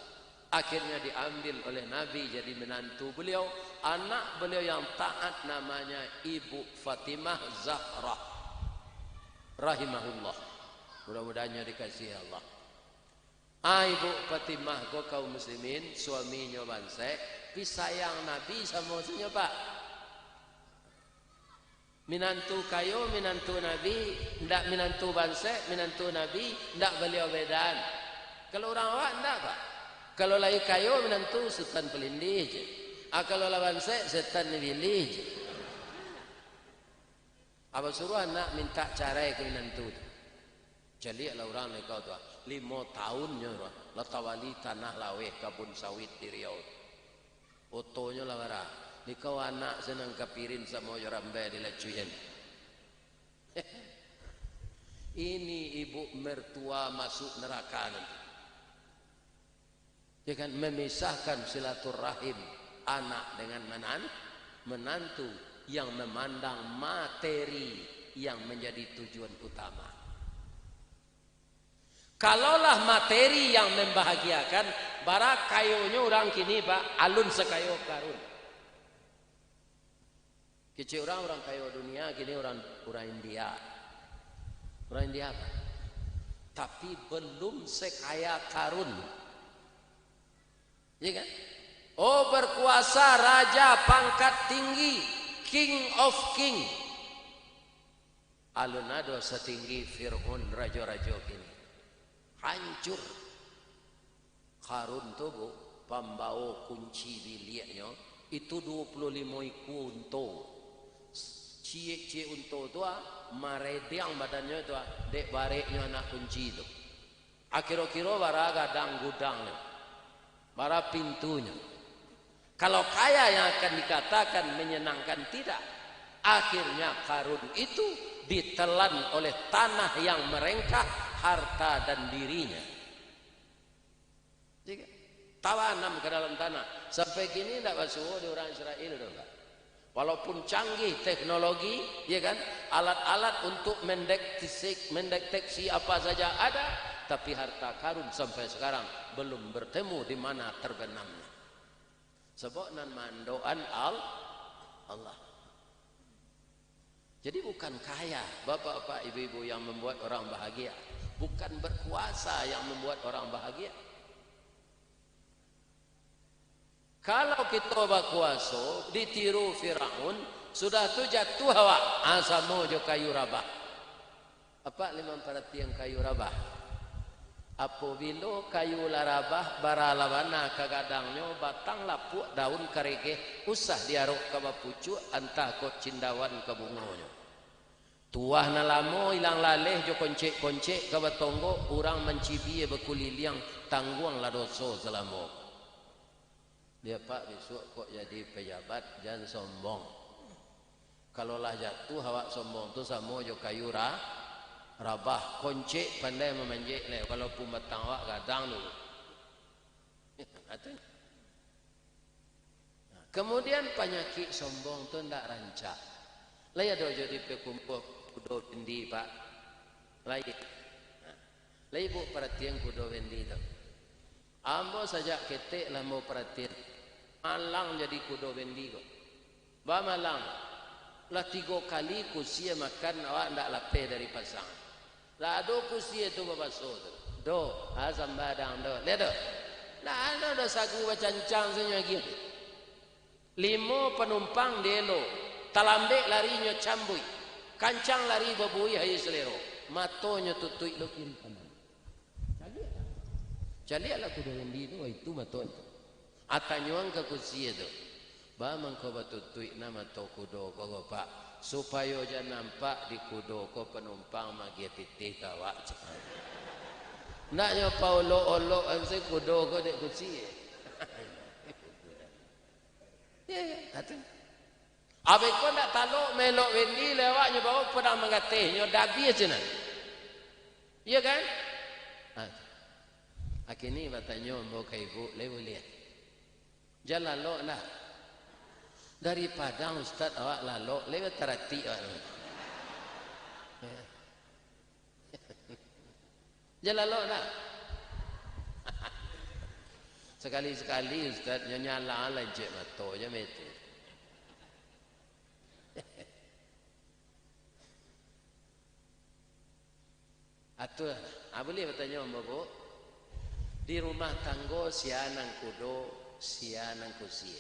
Akhirnya diambil oleh Nabi jadi menantu beliau. Anak beliau yang taat namanya Ibu Fatimah Zahra, rahimahullah. Mudah-mudahan nyo dikasihi Allah. Ah, Ibu Fatimah ko, kaum muslimin, suaminyo bansek, pi sayang Nabi samo sunyo, Pak. Minantu kayo, minantu Nabi, ndak minantu bansek, minantu Nabi, ndak baliau bedaan. Kalau urang awak, ndak, Pak. Kalau lai kayo minantu, Sutan Palindih je. Ah, kalau lah bansek, Setan Ibilih je. Apa suruah anak mintak carai ka minantu tu? Caliaklah urang lai kau tu, ah. Limo tahunnyo lah, lah tabali tanah laweh, kabun sawit di Riau tu. Otonyo lah bara. Di kau anak se nan kapirin samo jo rambai di lacuian. Ini ibu mertua masuk neraka nanti. Ya kan, memisahkan silaturahim anak dengan menan-, menantu yang memandang materi yang menjadi tujuan utama. Kalaulah materi yang membahagiakan, bara kayonyo urang kini, Pak, alun sakayo Karun. Kecek urang, urang kayo dunia, kini urang, urang India. Urang India apa? Tapi belum sekaya Karun. Iya kan? Oh, berkuasa, raja pangkat tinggi, king of king. Alun ado satinggi Fir'aun, rajo-rajo kini. Hancur. Karun tu, Bu, pambawo kunci biliaknyo, itu duo puluah limo ikua unto. Ciek-ciek unto tu, ah, marediang badannyo tu, ah, dek bareknyo anak kunci tu. Ah, kiro-kiro bara gadang gudangnyo, bara pintunyo. Kalau kaya yang akan dikatakan menyenangkan, tidak. Akhirnya Karun itu ditelan oleh tanah yang merengkah harta dan dirinya. Tiga. Tabanam ka dalam tanah. Sampai kini ndak basuo di urang Israel tu, Pak. Walaupun canggih teknologi, ya kan, alat-alat untuk mendeteksi, mendeteksi apa saja ada, tapi harta karun sampai sekarang belum bertemu di mana terbenamnya. Sebab nan mandoan Al-, Allah. Jadi bukan kaya, bapak-bapak, ibu-ibu, yang membuat orang bahagia. Bukan berkuasa yang membuat orang bahagia. Kalau kito bakuaso, ditiru Firaun, sudah tu jatuah awak, ah, samo jo kayu rabah. Apak lai mamparatian kayu rabah? Apobilo kayu lah rabah, bara lah bana ka gadangnyo, batang lapuak, daun karegeh, usah diarok ka bapucuak, antah kok cindawan ka bungonyo. Tuah nan lamo ilang laleh jo koncek-koncek ka batonggok, urang mancibia bakuliliang, tangguanglah doso salamo. Dia, Pak, bisuak kok jadi pejabat, jan sombong. Kalau lah jatuah awak sombong tu, samo jo kayu ra-, rabah, koncek pandai mamanjek lai, walaupun batang awak gadang dulu. Nah, kemudian panyakik sombong tu ndak rancak. Lai ado jo di pakumpua kudo bendi, Pak? Lai. Nah, lai Ibuk paratian kudo bendi tu. Ambo sajak ketek lah ambo paratian. Malang jadi kudo bendi ko. Ba malang. Lah tigo kali kusia makan, awak ndak lapeh dari pasang. Lah ado kusia tu babaso tu. Do, ha, sambadang do. Liek do. Lah ado do sagu bacancang sanyo agiah. Limo panumpang dielo, talambek larinyo cambuik. Kancang lari babuih aia salero. Matonyo tutuik lo kiri kanan. Caliaklah. Caliaklah kudo bendi tu, wah, itu mato tu. Atanyoan ka kusia tu, "Ba mangko batutuik na mato kudo ko, ko, Pak, supayo jan nampak di kudo ko panumpang magiah pitih ka awak?" Ndak nyo paolok-olok an se kudo ko dek kusia. Ya, ya, atu. Abih ko ndak talok melok bendi lewatnyo bawa padang manggateh, nyo dabiah sinan. Iya kan? Ah. Akini batanyo ambo ka ibu, lai buliah. Jan lalok lah. Dari Padang, Ustaz, awak lalok, lai bataratik awak tu. Ya. Jan lalok lah. Sakali-sakali, Ustaz, nyo nyala lah, cek mato je mete. Atua, ah, buliah batanyo ambo, Bu? Di rumah tanggo sia nan kudo, sia nan kusia?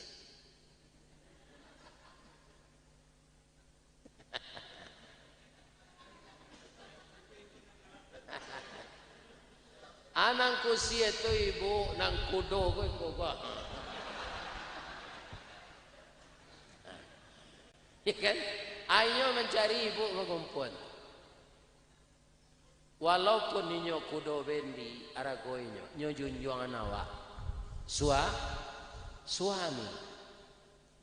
Ah, nan kusia tu, Ibu, nan kudo ko iko ko. Ya kan? Inyo mancari ibu bakumpuan. Walaupun inyo kudo bendi arago inyo, nyo junjuangan awak. Sua-, suami.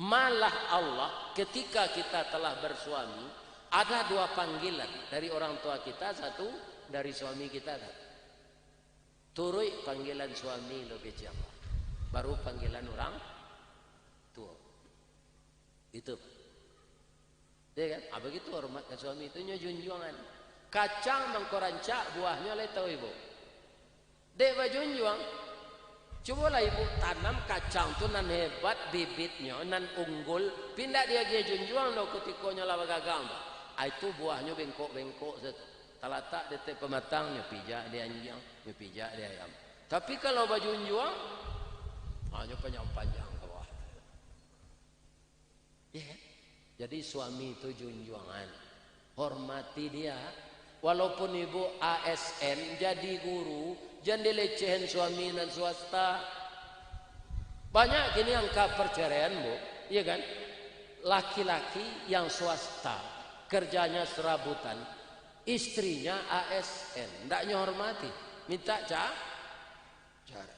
Malah Allah, ketika kita telah bersuami, ada dua panggilan dari orang tua kita, satu dari suami kita kan. Turuik panggilan suami lo kecil, baru panggilan urang tuo. Itu. Ya kan? Ah, begitu hormat ka suami tu, nyo junjuangan. Kacang mangko rancak, buahnyo lai tau ibu. Dek bajunjuang, cubolah ibu tanam kacang tu nan hebat bibitnyo, nan unggul, pindak diagiah junjuang doh kutiko nyo lah bagagang tu. Ah, itu buahnyo bengkok-bengkok se-, talatak di ateh pamatang, nyo pijak di anjiang, nyo pijak di ayam. Tapi kalau bajunjuang, ah, nyo panjang-panjang ka bawah. Ya kan? Jadi suami tu junjuangan. Hormati dia. Walaupun ibu A S N, jadi guru, jan dilecehan suami nan swasta. Banyak kini angka perceraian, Bu. Iya kan? Laki-laki yang swasta, kerjanya serabutan, istrinya A S N, ndak nyo hormati, minta ca-, Cara.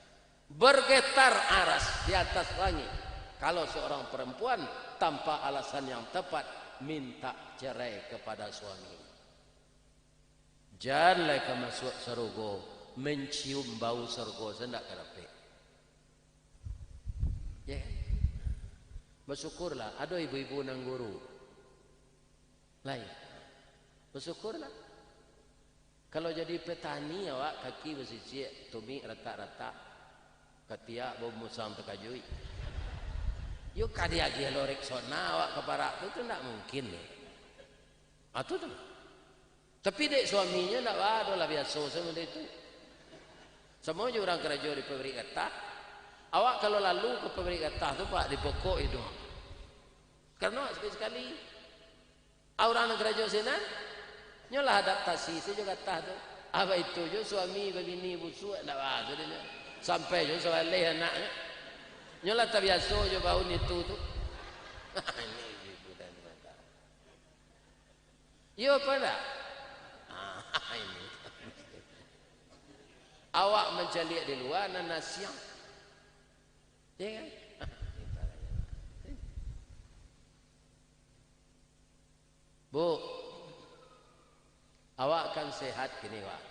Bergetar aras di atas langit, kalau seorang perempuan tanpa alasan yang tepat minta cerai kepada suami. Jan lai ka masuak sarugo, mencium bau sarugo, se ndak ka dapek. Ya kan? Basyukurlah, ado ibu-ibu nan guru. Lai. Basyukurlah. Kalau jadi petani awak kaki basisiak, tumik ratak-ratak, katiak bau musang takajuik. Yo ka diagiah lo Rexona awak ka parak tu, tu ndak mungkin. Ah, tu, tu. Tapi dek suaminyo ndak baa doh lah, biaso sajo model itu. Samo jo urang karajo di pabrik gatah. Awak kalau lalu ka pabrik gatah tu, Pak, dipokok iduang. Karano sakali-sakali. Ah, urang nan karajo sinan, nyo lah adaptasi sajo gatah tu. Ah, baitu jo suami babini busuak, ndak baa sajo nyo. Sampai jo sabaleh anaknyo. Nyo lah tabiaso jo baun itu tu. Ini ibu dan mata. Iyo apa ndak? Ah, ini. Awak mancaliak di lua, nan nasiang. Iyo kan? Bu, awak kan sehat kini, Pak.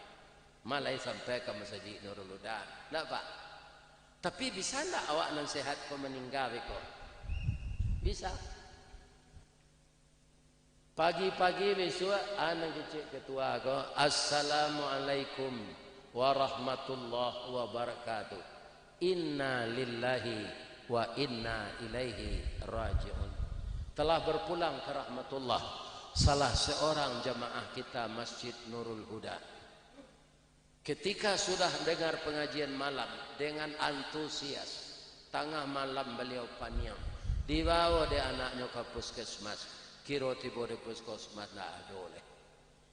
Malai sampai ka Masajik Nurul Huda. Ndak, Pak? Tapi bisa ndak awak nan sehat ko maningga beko? Bisa. Pagi-pagi bisuak, anak kecek ketua ko, "Assalamualaikum warahmatullahi wabarakatuh. Inna lillahi wa inna ilaihi raji'un." Telah berpulang ke rahmatullah salah seorang jamaah kita Masjid Nurul Huda. Ketika sudah dengar pengajian malam, dengan antusias, tangah malam baliau paniang, dibawa dek anaknyo ka puskesmas, kiro tibo di puskesmas ndak ado lai.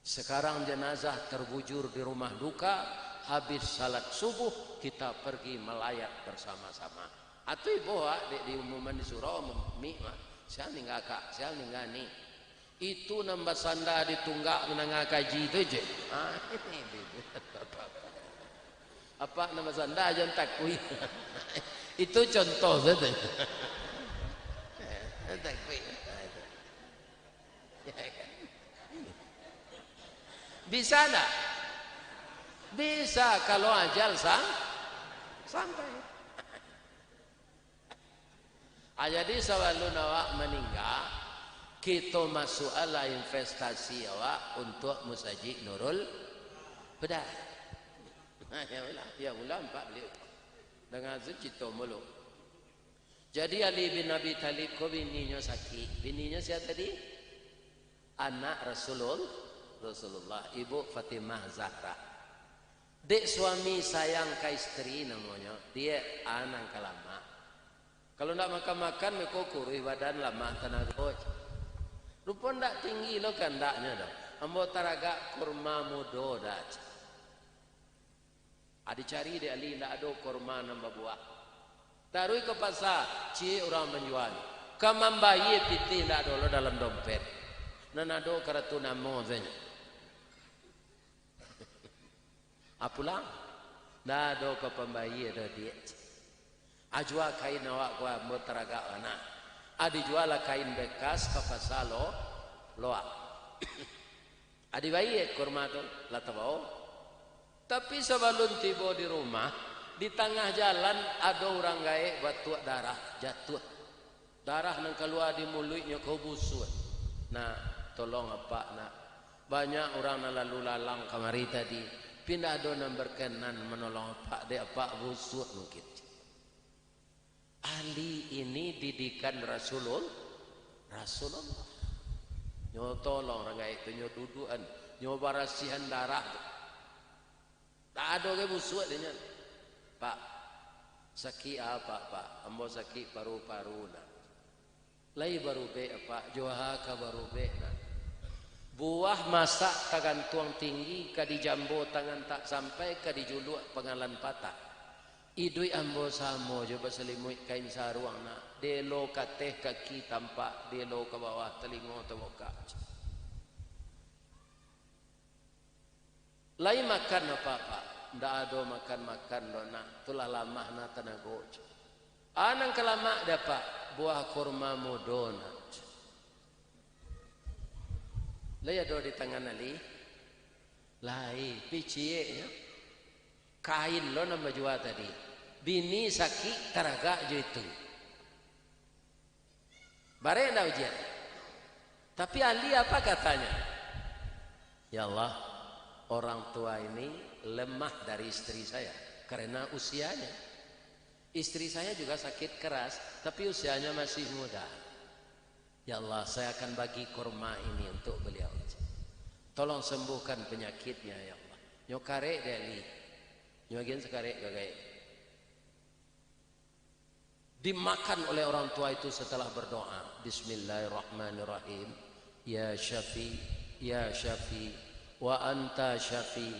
Sekarang jenazah terbujur di rumah duka, habis salat subuh, kita pergi melayat bersama-sama. Atau ibo, ah, dek diumuman di surau, mik mah, sia ningga kak, sia ningga ni. Itu nan basanda di tunggak mandanga kaji tu je. Ah, ini bibit. Apak nan basanda jan takuik. Itu contoh sajo. Takuik. Ah, itu. Ya kan? Bisa ndak? Bisa, kalau ajal sam-, sampai. Ah, jadi sabalun awak maningga, kito masuaklah investasi awak untuak Musajik Nurul Huda. Nah, ya Allah, ya Allah, ampak baliau. Danga tu cito mulu. Jadi Ali bin Abi Thalib ko bininyo sakik. Bininyo sia tadi? Anak Rasulul-, Rasulullah, Ibu Fatimah Zahra. Dek suami sayang ka isteri namonyo, diak, ah, nan ka lamak. Kalau ndak makan-makan, beko kuruih badan, lamak tanago. Rupo ndak tinggi lo kandaknyo doh. Ambo taragak kurma mudo dah. Ah, dicari dek Ali, ndak ado kurma nan babuah. Taruih ka pasa, ciek urang manjual. Ka mambayie pitih, ndak ado lo dalam dompet. Nan ado karatu namo sajo. Ah, pulang. Ndak ado ka pambayie doh, diak. Ah, jua kain awak ko, ambo taragak bana. Ah, dijualah kain bekas ka pasa lo-, Loak. Ah, dibayie kurma tu, lah tabao. Tapi sabalun tibo di rumah, di tangah jalan ado urang gaek batuak darah, jatuah. Darah nan kalua di muluiknyo ko busuak. Nak, tolong apak, nak. Banyak urang nan lalu lalang kamari tadi, tapi ndak ado nan berkenan manolong apak, dek apak busuak mungkin. Ali ini didikan Rasulul-, Rasulullah. Nyo tolong urang gaek tu, nyo duduakan, nyo barasiahan darah tu. Tak ado gai busuak dek nyo. "Pak, sakik apak, Pak?" "Ambo sakik paru-paru, nak." "Lai barubek, Pak?" "Jo a ka barubek, nak?" "Buah masak tagantuang tinggi, ka dijambo tangan tak sampai, ka dijuluak pangalan patah. Iduik ambo samo jo basalimuik kain saruang, nak. Dielo ka ateh kaki tampak, dielo ka bawah talingo tabukak." "Lai makan apak, Pak?" "Ndak ado makan-makan doh, nak, tu lah lamah na tanago." "A nan ka lamak dek apak?" "Buah kurma mudo, nak." "Lai ado di tangan Ali?" "Lai, picieknyo. Kain lo nan bajua tadi. Bini sakik taragak jo itu." Barek ndak ujian? Tapi Ali apa katanya? "Ya Allah, Orang tua ini lemah dari istri saya karena usianya. Istri saya juga sakit keras, tapi usianya masih muda. Ya Allah, saya akan bagi kurma ini untuk beliau. Tolong sembuhkan penyakitnya, ya Allah. Nyo karek dek Ali. Nyo agian sakarek ka gaek. Dimakan oleh orang tua itu setelah berdoa, "Bismillahirrahmanirrahim. Ya Syafi, ya Syafi, wa anta Syafi,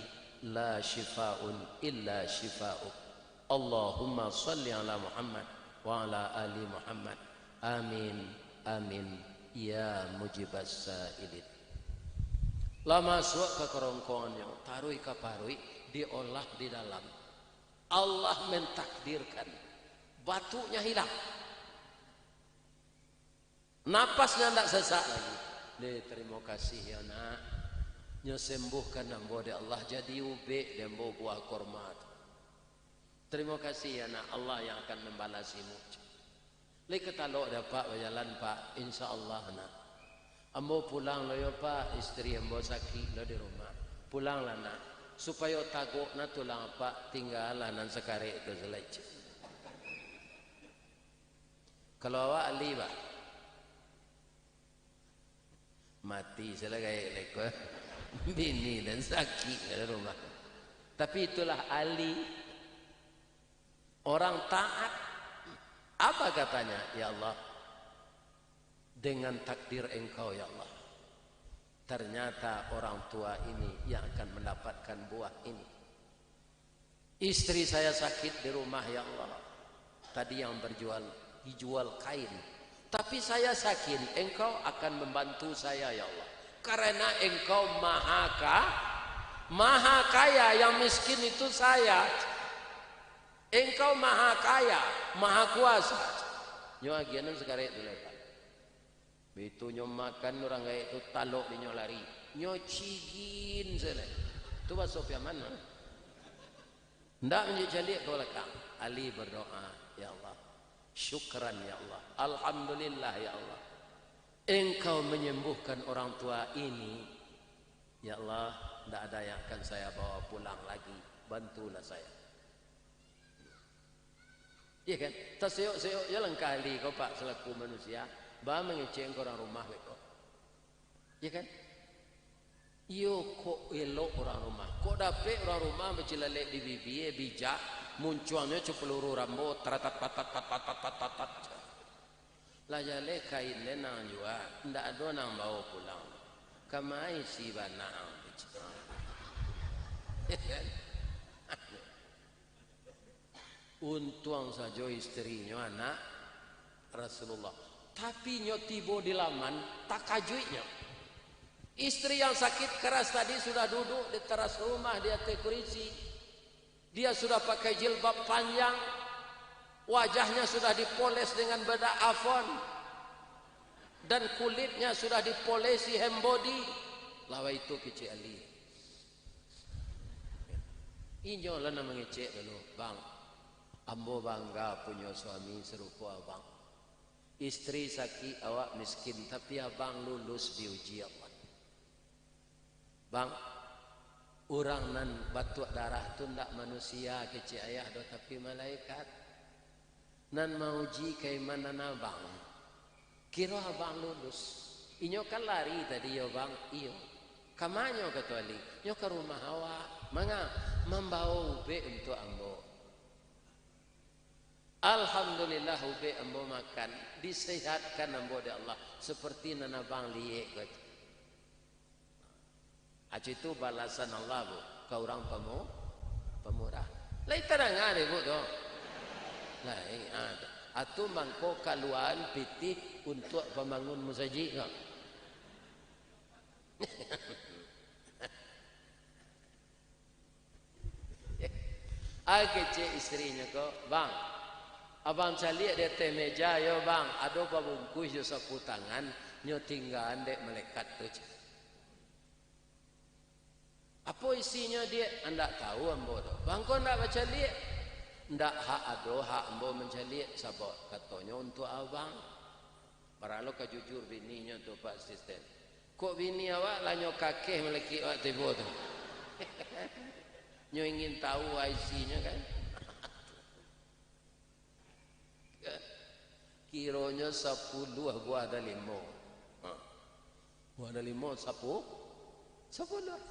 la syifaun illa syifa'uk. Allahumma salli ala Muhammad wa ala ali Muhammad. Amin, amin, ya mujibas sailin." Lah masuak ka karongkongannyo, taruih ka paruik, diolah di dalam. Allah mentakdirkan, batuknya hilang. Napasnya ndak sesak lagi. Deh, terima kasih ya, Nak. Nyo sembuhkan ambo dek Allah, jadi ubek dek ambo buah kurma tu. Terima kasih ya, Nak. Allah yang akan membalasimu. Lai ka talok dek Apak bajalan, Pak. Insya Allah, Nak. Ambo pulang lo yo, Pak. Istri ambo sakik lo di rumah. Pulanglah, Nak. Supayo tagok na tulang Apak, tinggalah nan sakarek tu salecek. Kalau awak Ali, Pak, mati salah gaek leko. Bini dan sakik dalam rumah. Tapi itulah Ali. Orang taat. Apa katanya? "Ya Allah, dengan takdir Engkau, ya Allah, ternyata orang tua ini yang akan mendapatkan buah ini. Istri saya sakit di rumah, ya Allah. Tadi yang berjual, dijual kain. Tapi saya yakin Engkau akan membantu saya, ya Allah. Karena Engkau maha ka-, maha kaya, yang miskin itu saya. Engkau maha kaya, maha kuasa." Nyo agianan sakarek tu lai, Pak. Bitu nyo makan urang gaek tu, talok di nyo lari. Nyo cigin sajo. Tu baso Piaman, ha? Ndak manjadi caliak ka balakang. Ali berdoa, "Ya Allah, syukran ya Allah. Alhamdulillah ya Allah. Engkau menyembuhkan orang tua ini. Ya Allah, ndak ada yang akan saya bawa pulang lagi. Bantulah saya." Iya kan? Taseyok-seyok je langkah Ali ko, Pak, selaku manusia. Ba mangecek ka urang rumah beko. Iya kan? Iyo, kok elok urang rumah. Kok dapek urang rumah bacilalek di bibia, bijak, muncuangnyo capeluru rambo, taratat patat, tat, tat, tat, tat, tat, tat. Lah jaleh kain den nan jua, ndak ado nan bao pulang. Kamai si bana ang. Untuang sajo isterinyo anak Rasulullah. Tapi nyo tibo di laman, takajuiknyo. Istri yang sakit keras tadi sudah duduk di teras rumah di ateh kurisi. Dia sudah pakai jilbab panjang, wajahnya sudah dipoles dengan bedak Avon, dan kulitnya sudah dipolesi hand body. Lah baitu kecek Ali. Inyo lah nan mangecek dulu, "Bang, ambo bangga punyo suami sarupo abang. Istri sakik, awak miskin, tapi abang lulus diuji Allah." "Bang, urang nan batuak darah tu ndak manusia," kecek ayah doh, "tapi malaikat. Nan mauji kaimanan abang. Kiro abang lulus. Inyo kan lari tadi yo, Bang?" "Iyo." "Kamanyo?" kato Ali. "Nyo ka rumah awak." "Manga?" "Mambao ubek untuak ambo." "Alhamdulillah, ubek ambo makan, disehatkan ambo dek Allah, seperti nan abang liek ko tu." Aci tu balasan Allah, Bu, ka urang pamu-, pamurah. Lai tadanga dek Ibu tu? Lai, ha, tu. Atu mangko kaluaan pitih untuak pambangun musajik ko. Ah, kecek istrinyo ko, "Bang, abang caliak di ateh meja yo, Bang, ado babungkuih jo sapu tangan, nyo tinggaan dek malaikat tu." "Apo isinyo, Diak?" "Andak tahu ambo doh." "Bang ko ndak bacaliak?" "Ndak hak ado hak ambo mancaliak, sabab katonyo untuak abang." Baralo ka jujur bininyo tu, Pak Asisten. Kok bini awak lah nyo kakeh malakik awak tibo tu? Nyo ingin tahu isinyo kan? Kironyo sapuluah buah dalimo. Ha. Buah dalimo sapu-, sapuluah.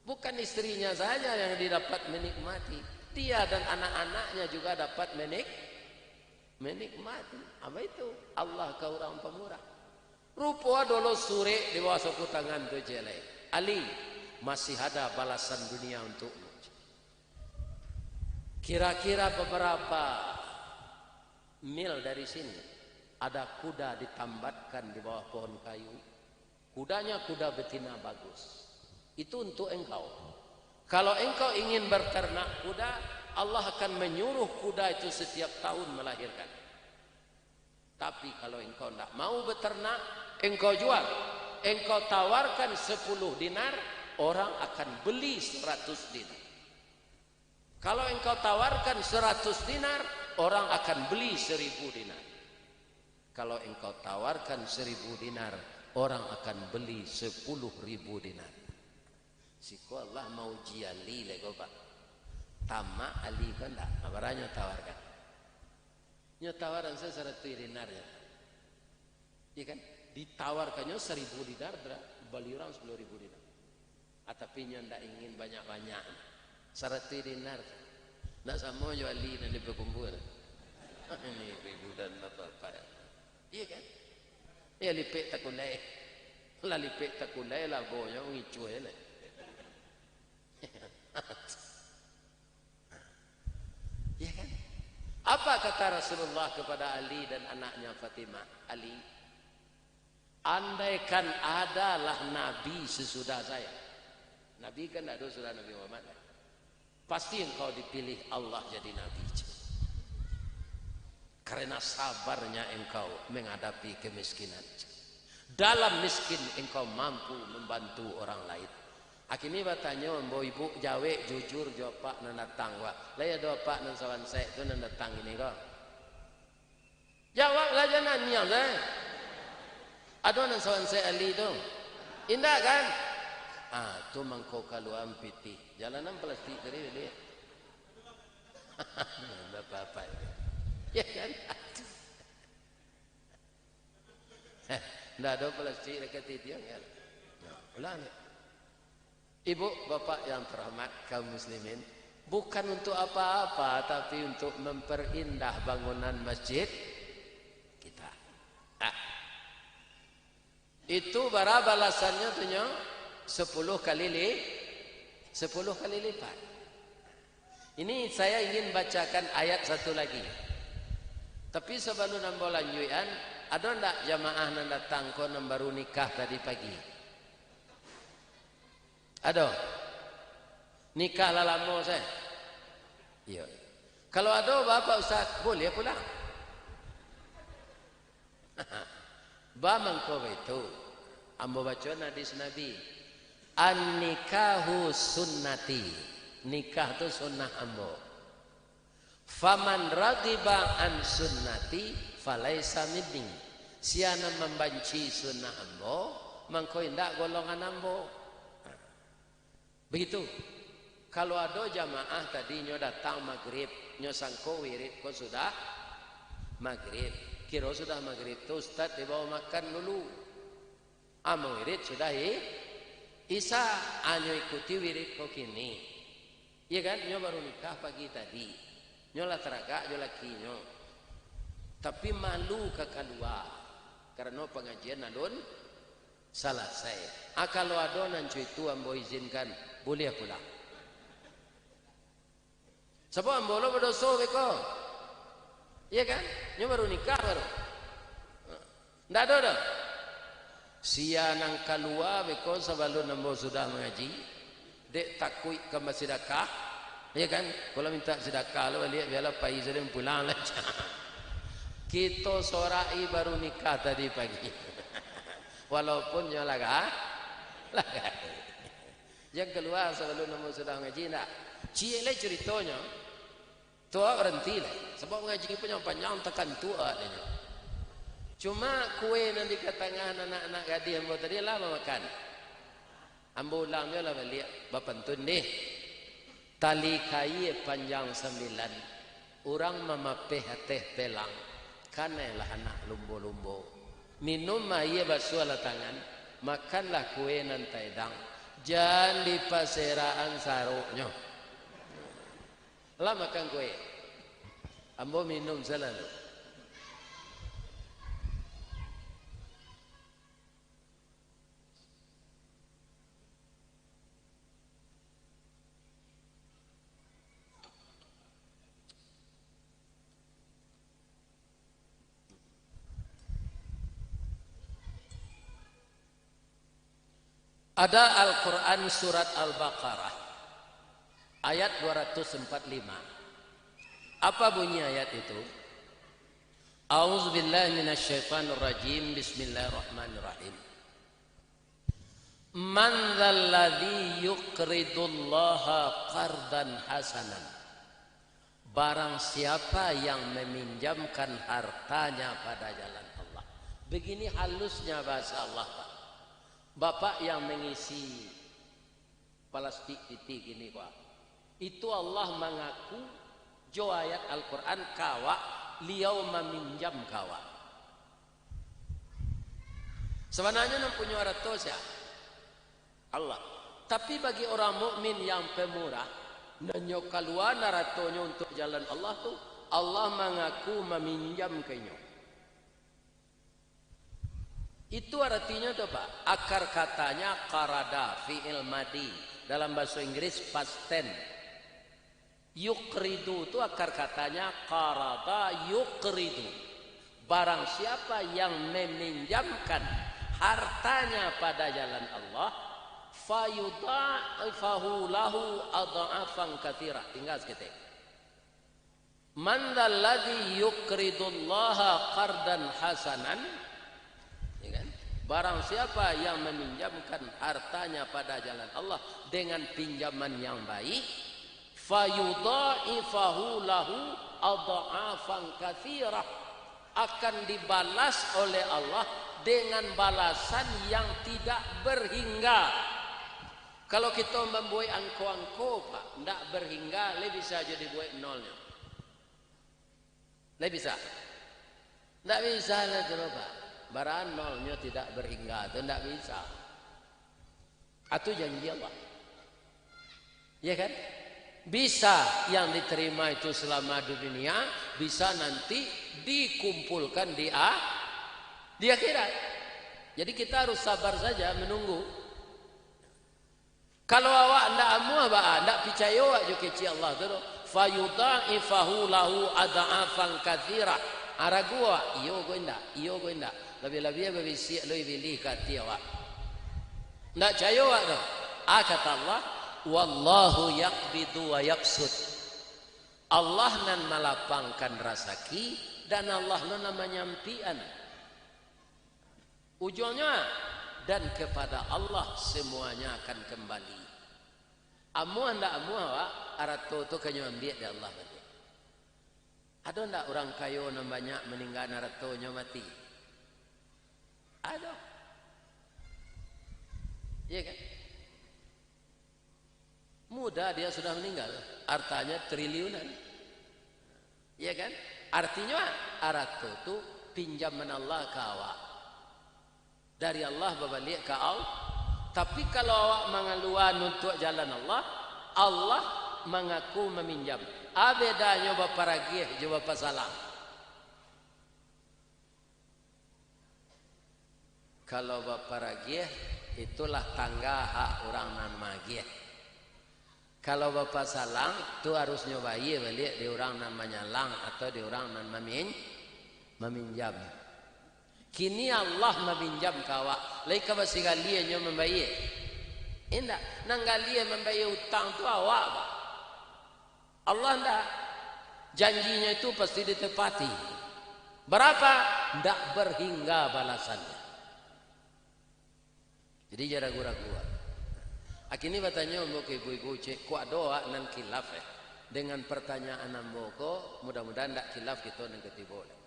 Bukan istrinya saja yang didapat menikmati, dia dan anak-anaknya juga dapat menik-, menikmati. Apa itu? Allah ka urang pamurah. Rupo ado lo surek di bawah sapu tangan tu, ciek lai. Ali, masih ada balasan dunia untukmu. Kira-kira beberapa mil dari sini, ada kuda ditambatkan di bawah pohon kayu. Kudanya kuda betina bagus. Itu untuk engkau. Kalau engkau ingin berternak kuda, Allah akan menyuruh kuda itu setiap tahun melahirkan. Tapi kalau engkau ndak mau beternak, engkau jual, engkau tawarkan sepuluh dinar, orang akan beli seratus dinar. Kalau engkau tawarkan seratus dinar, orang akan beli seribu dinar. Kalau engkau tawarkan seribu dinar, orang akan beli sepuluh ribu dinar. Siko Allah mauji Ali lai ko, Pak. Tamak Ali ko ndak, apo nyo tawarkan? Nyo tawaran sa-, saratuih dinar nyo. Iya kan? Ditawarkannyo saribu dinar, dra-, bali urang sapuluah ribu dinar. Ah, tapi nyo ndak ingin banyak-banyak. Saratuih dinar. Ndak samo jo Ali nan di Pakumbuah. Ini ribu dan apa-apa. Iya kan? Ya lipek takulai. Lah lipek takulai, lah gonyo ngicuah lai. Ya kan? Apa kata Rasulullah kepada Ali dan anaknya Fatimah? Ali, andaikan adalah nabi sesudah saya. Nabi kan tidak ada sudah Nabi Muhammad. Pasti engkau dipilih Allah jadi nabi. Karena sabarnya engkau menghadapi kemiskinan. Dalam miskin engkau mampu membantu orang lain. Akini batanyo, ambo ibu jawek jujur jo apak nan datang, wak. Lai ado apak nan sawansek tu nan datang ini ko? Jawablah, jangan niam, eh. Ado nan sawansek Ali tu? Indak kan? Ah, tu mangko kaluaan pitih. Jalanan plastik tadi, tadi. Bapak-bapak. Ya kan? Ndak ado plastik dekat tidiang, ya. Nah, ulang ni. Ibu, bapak yang terhormat, kaum muslimin, bukan untuk apa-apa, tapi untuk memperindah bangunan masjid kita. Ah. Itu bara balasannyo tu nyo? Sepuluh kali li-, sepuluh kali lipat. Ini saya ingin bacakan ayat satu lagi. Tapi sabalun ambo lanjuikan, ado ndak jamaah nan datang ko nan baru nikah tadi pagi? Ado? Nikah lah lamo, se? Iyo. Kalau ado, bapak ustaz, boleh pulang. Ba mangko baitu, ambo baco hadis Nabi, "An-nikahu sunnati." Nikah tu sunnah ambo. "Faman raghiba an sunnati, falaisa minni." Sia nan mambanci sunnah ambo, mangko indak golongan ambo. Begitu. Kalau ado jamaah tadi nyo datang magrib, nyo sangko wirid ko sudah magrib. Kiro sudah magrib tu ustaz dibawa makan dulu. Ah, mawirid sudah i-, isa, ah, nyo ikuti wirid ko kini. Iya kan? Nyo baru nikah pagi tadi. Nyo lah taragak jo lakinyo. Tapi malu ka kalua, karano pangajian alun salasai. Ah, kalau ado nan co itu, ambo izinkan, buliah pulang. Sabab ambo lo badoso beko. Iya kan? Nyo baru nikah baru. Ndak ado doh. Sia nan kalua beko sabalun ambo sudah mangaji, dek takuik ka basidakah. Iya kan? Kalau minta sidakah lo baliak, bialah pai sajo pulang lah. Kito sorak i baru nikah tadi pagi. Walaupun nyo laga, laga. Jan kalua sabalun ambo sudah mangaji, ndak. Ciek lai caritonyo. Tu awak baranti lai. Sabab mangaji panjang-panjang takantuak awak nyo. Cuma kue nan di ka tangah anak-anak gadih ambo tadi lah bamakan. Ambo ulang jo lah baliak bapantun deh. Tali kaia panjang sambilan, urang mamapeh ateh pelang, kanailah anak lumbo-lumbo. Minum aia basuahlah tangan, makanlah kue nan taedang, jan dipaserakan saroknyo. Lah makan kue, ambo minum salalu. Ada Al-Quran surat Al-Baqarah, ayat dua ratus empat lima. Apa bunyi ayat itu? A'udzubillahi minasyaitonirrajim. Bismillahirrahmanirrahim. "Man dzalladzi yuqridullaha qardan hasanan?" Barang siapa yang meminjamkan hartanya pada jalan Allah. Begini halusnya bahasa Allah, Pak. Bapak yang mengisi plastik pitih gini, Pak. Itu Allah mangaku jo ayat Al-Quran ka awak, liau maminjam ka awak. Sabananyo nan punyo arato sia? Allah. Tapi bagi orang mukmin yang pemurah, nan nyo kalua aratonyo untuak jalan Allah tu, Allah mangaku maminjam ka inyo. Itu aratinyo tu, Pak. Akar katanya qarada, fi'il madi. Dalam bahaso Inggris, past tense. Yuqridu tu akar katanya qarada yuqridu. Barang siapa yang meminjamkan hartanya pada jalan Allah, fayudha'ifahu lahu adha'afan katsirah. Tinggal saketek. "Man dzalladzi yuqridullaha qardan hasanan?" Ya kan? Barang siapa yang meminjamkan hartanya pada jalan Allah dengan pinjaman yang baik, "fayudha'ifahu lahu adha'afan katsirah," akan dibalas oleh Allah dengan balasan yang tidak berhingga. Kalau kito mambuek angko-angko, Pak, ndak berhingga, lai bisa jo dibuek nolnyo. Lai bisa? Ndak bisa lah tu, Pak. Bara nolnyo tidak berhingga tu, ndak bisa. Itu janji Allah. Ya kan? Bisa yang diterima itu selama di dunia, bisa nanti dikumpulkan di a-, di akhirat. Jadi kita harus sabar saja menunggu. Kalau awak ndak amuah baa, ndak picayo awak jo kecek Allah tu doh, "Fayudha'ifahu lahu adha'afan katsirah." Ah, ragu awak, iyo ko indak, iyo ko indak. Labiah-labiah babisiak lo Ibilih ka ati awak. Ndak cayo awak tu. Ah, kata Allah, "Wallahu yaqbidu wa yabsut." Allah nan malapangkan rasaki, dan Allah lo nan manyampikan. Ujuangnyo, dan kepada Allah semuanya akan kembali. Amuah ndak amuah, awak, arato tu ka nyo ambiak dek Allah baliak. Ado ndak urang kayo nan banyak maninggaan aratonyo mati? Ado. Iya kan? Muda dia sudah meninggal, hartanya triliunan. Iya kan? Artinyo, arato tu pinjaman Allah ka awak. Dari Allah babaliak ka Allah. Tapi kalau awak mangalua untuak jalan Allah, Allah mangaku maminjam. A bedanyo baparagiah jo bapasalang? Kalau baparagiah, itulah tangga hak urang nan maagiah. Kalau bapasalang, tu harusnyo bayia baliak di urang nan manyalang atau di urang nan mamin-, maminjam. Kini Allah maminjam ka awak, lai ka basigalianyo mambayia? Indak. Nan galiah mambayia utang tu awak, Pak. Allah ndak. Janjinyo itu pasti ditepati. Barapa? Ndak berhingga balasannyo. Jadi, jan ragu-ragu. Akini batanyo ambo ka ibu-ibu, cek, kok ado awak nan khilaf, eh, dengan pertanyaan ambo ko, mudah-mudahan ndak khilaf kito nan katibo lai.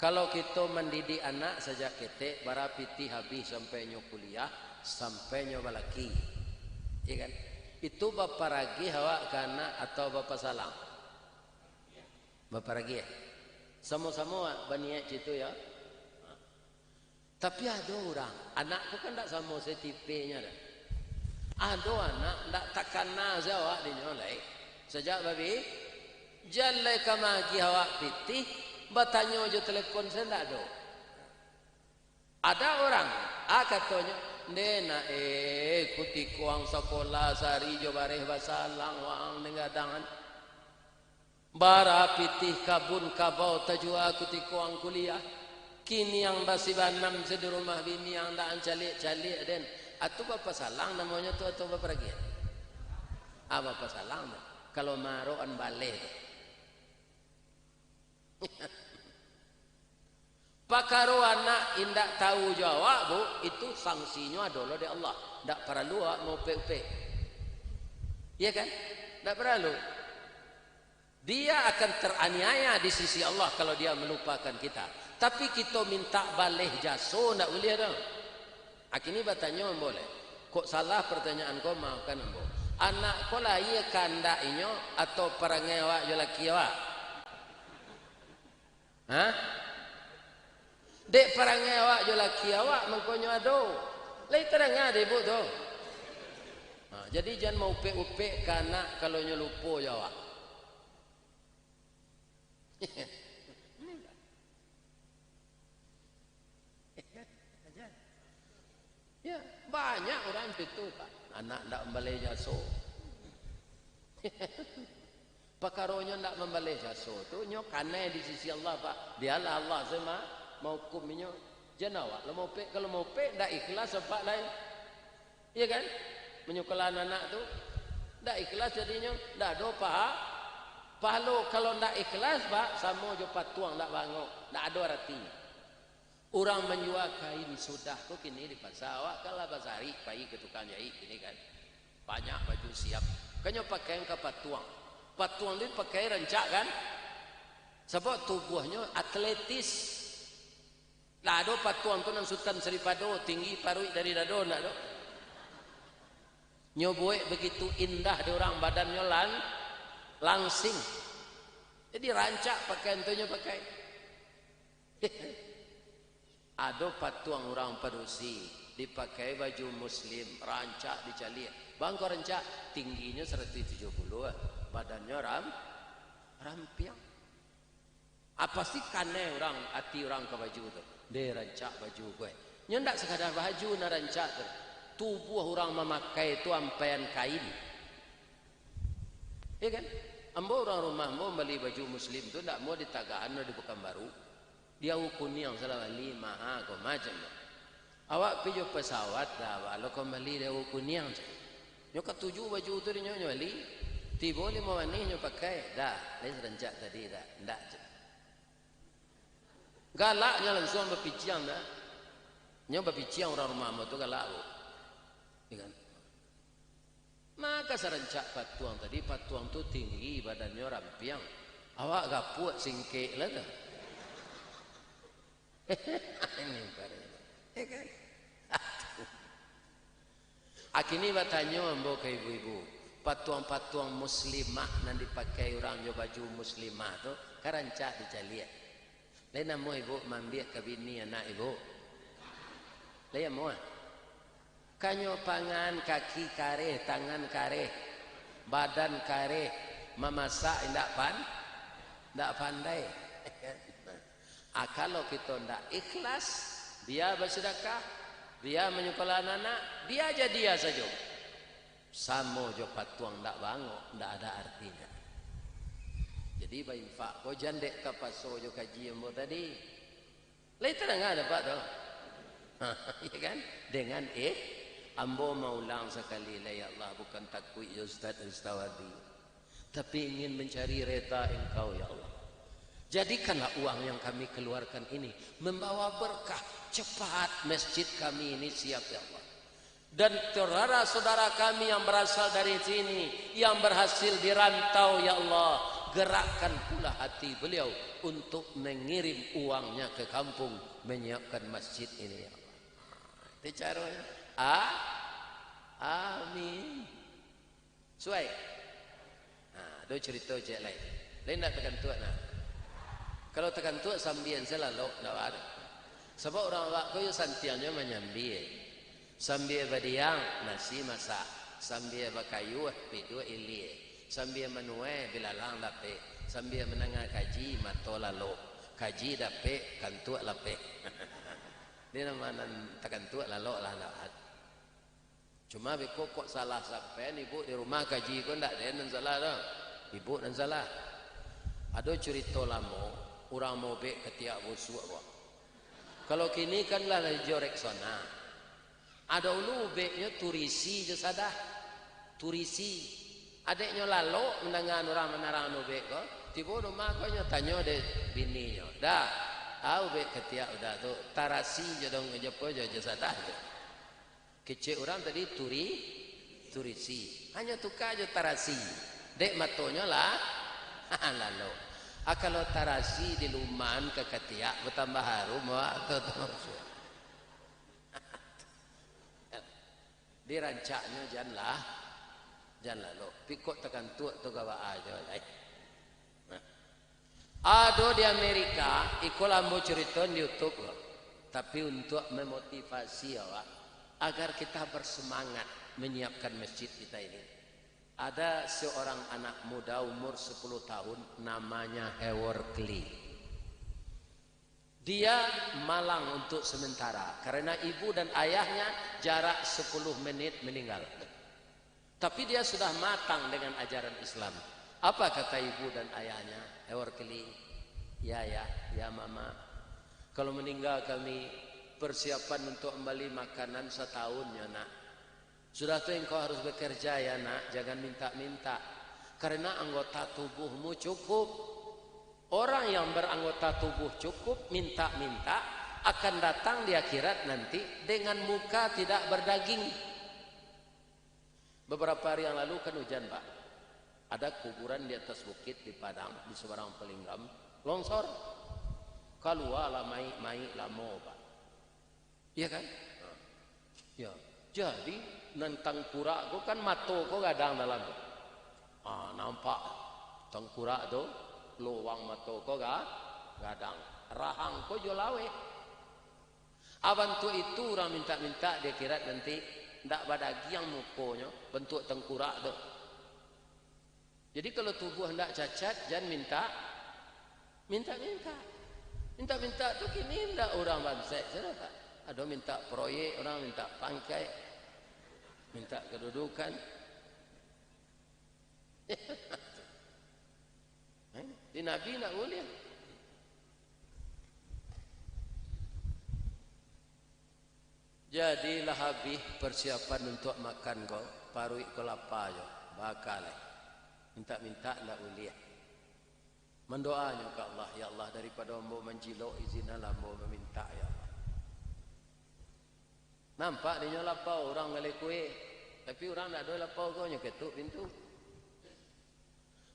Kalau kito mandidik anak sajak ketek, bara pitih abih sampai nyo kuliah, Sampai nyo balaki, iyo kan? Itu baparagiah awak ka anak atau bapasalang? Baparagiah. Samo-samo awak baniaik cito, yo. Tapi ado urang, anak tu kan ndak samo se tipenyo doh. Ado anak ndak takana se awak dinyo lai. Sajak babi, jan lai ka magiah awak pitih, batanyo jo telepon se ndak ado. Ada urang, ah, katonyo, "Ndeh nak, eh, kutiko ang sakolah sahari jo bareh basalang waang deng gadang. Bara pitih kabun kabau tajua kutiko ang kuliah. Kini ang basibanam se di rumah bini ang, ndak ang caliak-caliak den." Atu bapasalang namonyo tu, atau baparagiah? Ah, bapasalang tu. Kalau marok an baleh tu. Pakaro anak indak tahu jo awak, Bu, itu sangsinyo ado lo dek Allah. Ndak paralu awak maupek-upek. Iya kan? Ndak paralu. Dia akan teraniaya di sisi Allah kalau dia melupakan kita. Tapi kito minta baleh jaso ndak buliah doh. Akini batanyo ambo lai. Kok salah pertanyaan ko, maafkan ambo. Anak ko lahia kandak inyo atau parangai awak jo laki awak? Hah? Dek parangai awak jo laki awak, mangkonyo ado. Lai tadanga dek ibu tu. Ha, jadi jan maupek-upek ka anak kalau nyo lupo jo awak. Ya, banyak urang itu, Pak. Anak ndak mambaleh jaso. Pakaronyo ndak mambaleh jaso tu, nyo kanai di sisi Allah, Pak. Bialah Allah se ma-, mahukum inyo. Jan awak lah maupek, kalau maupek ndak ikhlas, Pak, lai. Iya kan? Manyukolahan anak tu, ndak ikhlas jadinyo, ndak ado paha-, pahalo. Kalau ndak ikhlas, Pak, samo jo patuang ndak bangok, ndak ado aratinyo. Urang manjua kain sudah ko kini di pasa, awak kan lah basarik pai ka tukang jaik kini kan. Banyak baju siap. Kan nyo pakai ka patuang. Patuang tu pakai rancak kan? Sabab tubuahnyo atletis. Lah ado patuang tu nan Sutan Saripado, tinggi paruik dari dado, ndak ado? Nyo buek begitu indah di urang, badannyo lan-, langsing. Jadi rancak pakaian tu nyo pakai. Ado patuang urang padusi, dipakai baju muslim, rancak dicaliak. Bangko rancak, tingginyo saratuih tujuah puluah, badannyo ram-, rampiang. Ah, pasti kanai urang, ati urang ka baju tu. Deh, rancak baju ko, eh. Nyo ndak sakadar baju nan rancak tu. Tubuah urang mamakai tu ampaian kain. Iya kan? Ambo, urang rumah ambo mambali baju muslim tu ndak amuah di Tagahan, di Pekanbaru. Di Aua Kuniang salah bali, maha ko macam tu. Awak pai jo pesawat, dah, awak lo ka mambali di Aua Kuniang tu. Nyo katuju baju tu di nyo, nyo bali. Tibo Limau Manih nyo pakai, dah, lai sarancak tadi, dah, ndak tu. Galaknyo lansuang bapiciang, dah. Nyo bapiciang urang rumah ambo tu galak, Bu. Iya kan? Maka sarancak patuang tadi, patuang tu tinggi, badannyo rampiang. Awak gapuak singkek lah tu. Ini barang. Ya kan? Aduh. Akini batanyo ambo ka ibu-ibu, patuang-patuang muslimah nan dipakai urang jo baju muslimah tu, ka rancak dicaliak. Lai namuah ibu maambiak ka bini anak ibu? Lai amuah? Kanyo pangan, kaki kareh, tangan kareh, badan kareh, mamasak indak pan-, indak pandai. Ah, kalau kito ndak ikhlas, bia basadakah, bia manyukolah anak, bia ja dia sajo. Samo jo patuang ndak bangok, ndak ada artinyo. Jadi, bainfak ko jan dek tapaso jo kaji ambo tadi. Lai tadanga dek Apak tu? Ya kan? Dengan eh, ambo maulang sakali lai, ya Allah, bukan takuik jo Ustaz Ristawadi. Tapi ingin mencari reda Engkau, ya Allah. Jadikanlah uang yang kami keluarkan ini membawa berkah. Cepat masjid kami ini siap, ya Allah. Dan saudara-saudara kami yang berasal dari sini, yang berhasil di rantau, ya Allah, gerakkan pula hati beliau untuk mengirim uangnya ke kampung, menyiapkan masjid ini, ya Allah. Itu caranya. A-, amin. Suai? Nah, ado carito ciek lai. Lai ndak takantuak nah. Kalau takantuak sambian se lalok, ndak baa doh. Sabab urang awak ko yo santiangnyo manyambia. Sambia badiang, nasi masak. Sambia bakayuah, piduak ilia. Sambia manuai, bilalang dapek. Sambia mandanga kaji, mato lalok. Kaji dapek, kantuak lapeh. Di nan ma nan takantuak lalok lah ndak baa. Cuma beko kok salah sampai, ibuk di rumah kaji ko ndak den nan salah doh. Ibuk nan salah. Ado curito lamo, urang maubek katiak busuak ko. Kalau kini kan lah, lah jo Rexona. Ado ulu ubeknyo turisi jo sadah. Turisi. Adeknyo lalok mandanga urang manarang ubek ko, tibo rumah ko nyo tanyo dek bininyo, "Dah, a ubek katiak udah tu, tarasi jo dong jo po jo, jo sadah tu." Kecek urang tadi turi-, turisi. Hanyo tuka jo tarasi. Dek matonyo lah, lalok. A, kalau tarasi dilumaan ka katiak, batambah harum awak tu, tu. Dirancaknyo jan lah, jan lalok. Pikok takantuak tu ka baa jo lai. Nah. Ado di Amerika, iko lah ambo curito di YouTube ko. Tapi untuak memotivasi awak, agar kita bersemangat menyiapkan masjid kita ini. Ada seorang anak muda umur sepuluh tahun, namanya Howard Lee. Dia malang untuk sementara, karena ibu dan ayahnya jarak sepuluh menit meninggal. Tapi dia sudah matang dengan ajaran Islam. Apa kata ibu dan ayahnya? Howard Lee, "Ya, ya, ya, Mama. Kalau meninggal kami, persiapan untuk membeli makanan setahun, ya, Nak. Sudah tu engkau harus bekerja, ya, Nak, jangan minta-minta. Karena anggota tubuhmu cukup. Orang yang beranggota tubuh cukup, minta-minta, akan datang di akhirat nanti dengan muka tidak berdaging." Beberapa hari yang lalu kan hujan, Pak. Ada kuburan di atas bukit di Padang, di seberang Pelinggam, longsor. Kalualah maik-maik lamo, Pak. Iya kan? Ya. Jadi, nan tangkurak ko kan mato ko gadang dalam. Ah, nampak tangkurak tu, lowang mato ko ga-, gadang. Rahang ko jo laweh. A, bantuak itu urang mintak-mintak di akhirat nanti, ndak badagiang mukonyo, bantuak tangkurak tu. Jadi, kalau tubuah ndak cacat, jan mintak, mintak-mintak. Mintak-mintak tu kini ndak urang bansaik sajo, Pak. Ado mintak proyek, urang mintak pangkaik, mintak kedudukan. Eh, di Nabi ndak buliah. Jadi lah habih persiapan untuak makan ko, paruik ko lapa jo, baka lai. Mintak-mintak ndak buliah. Mandoanyo ka Allah, "Ya Allah, daripado ambo mancilok, izinlah ambo mamintak, ya Allah." Nampak dinyo lapau, urang galeh kue, tapi urang ndak ado lapau ko, nyo ketuk pintu.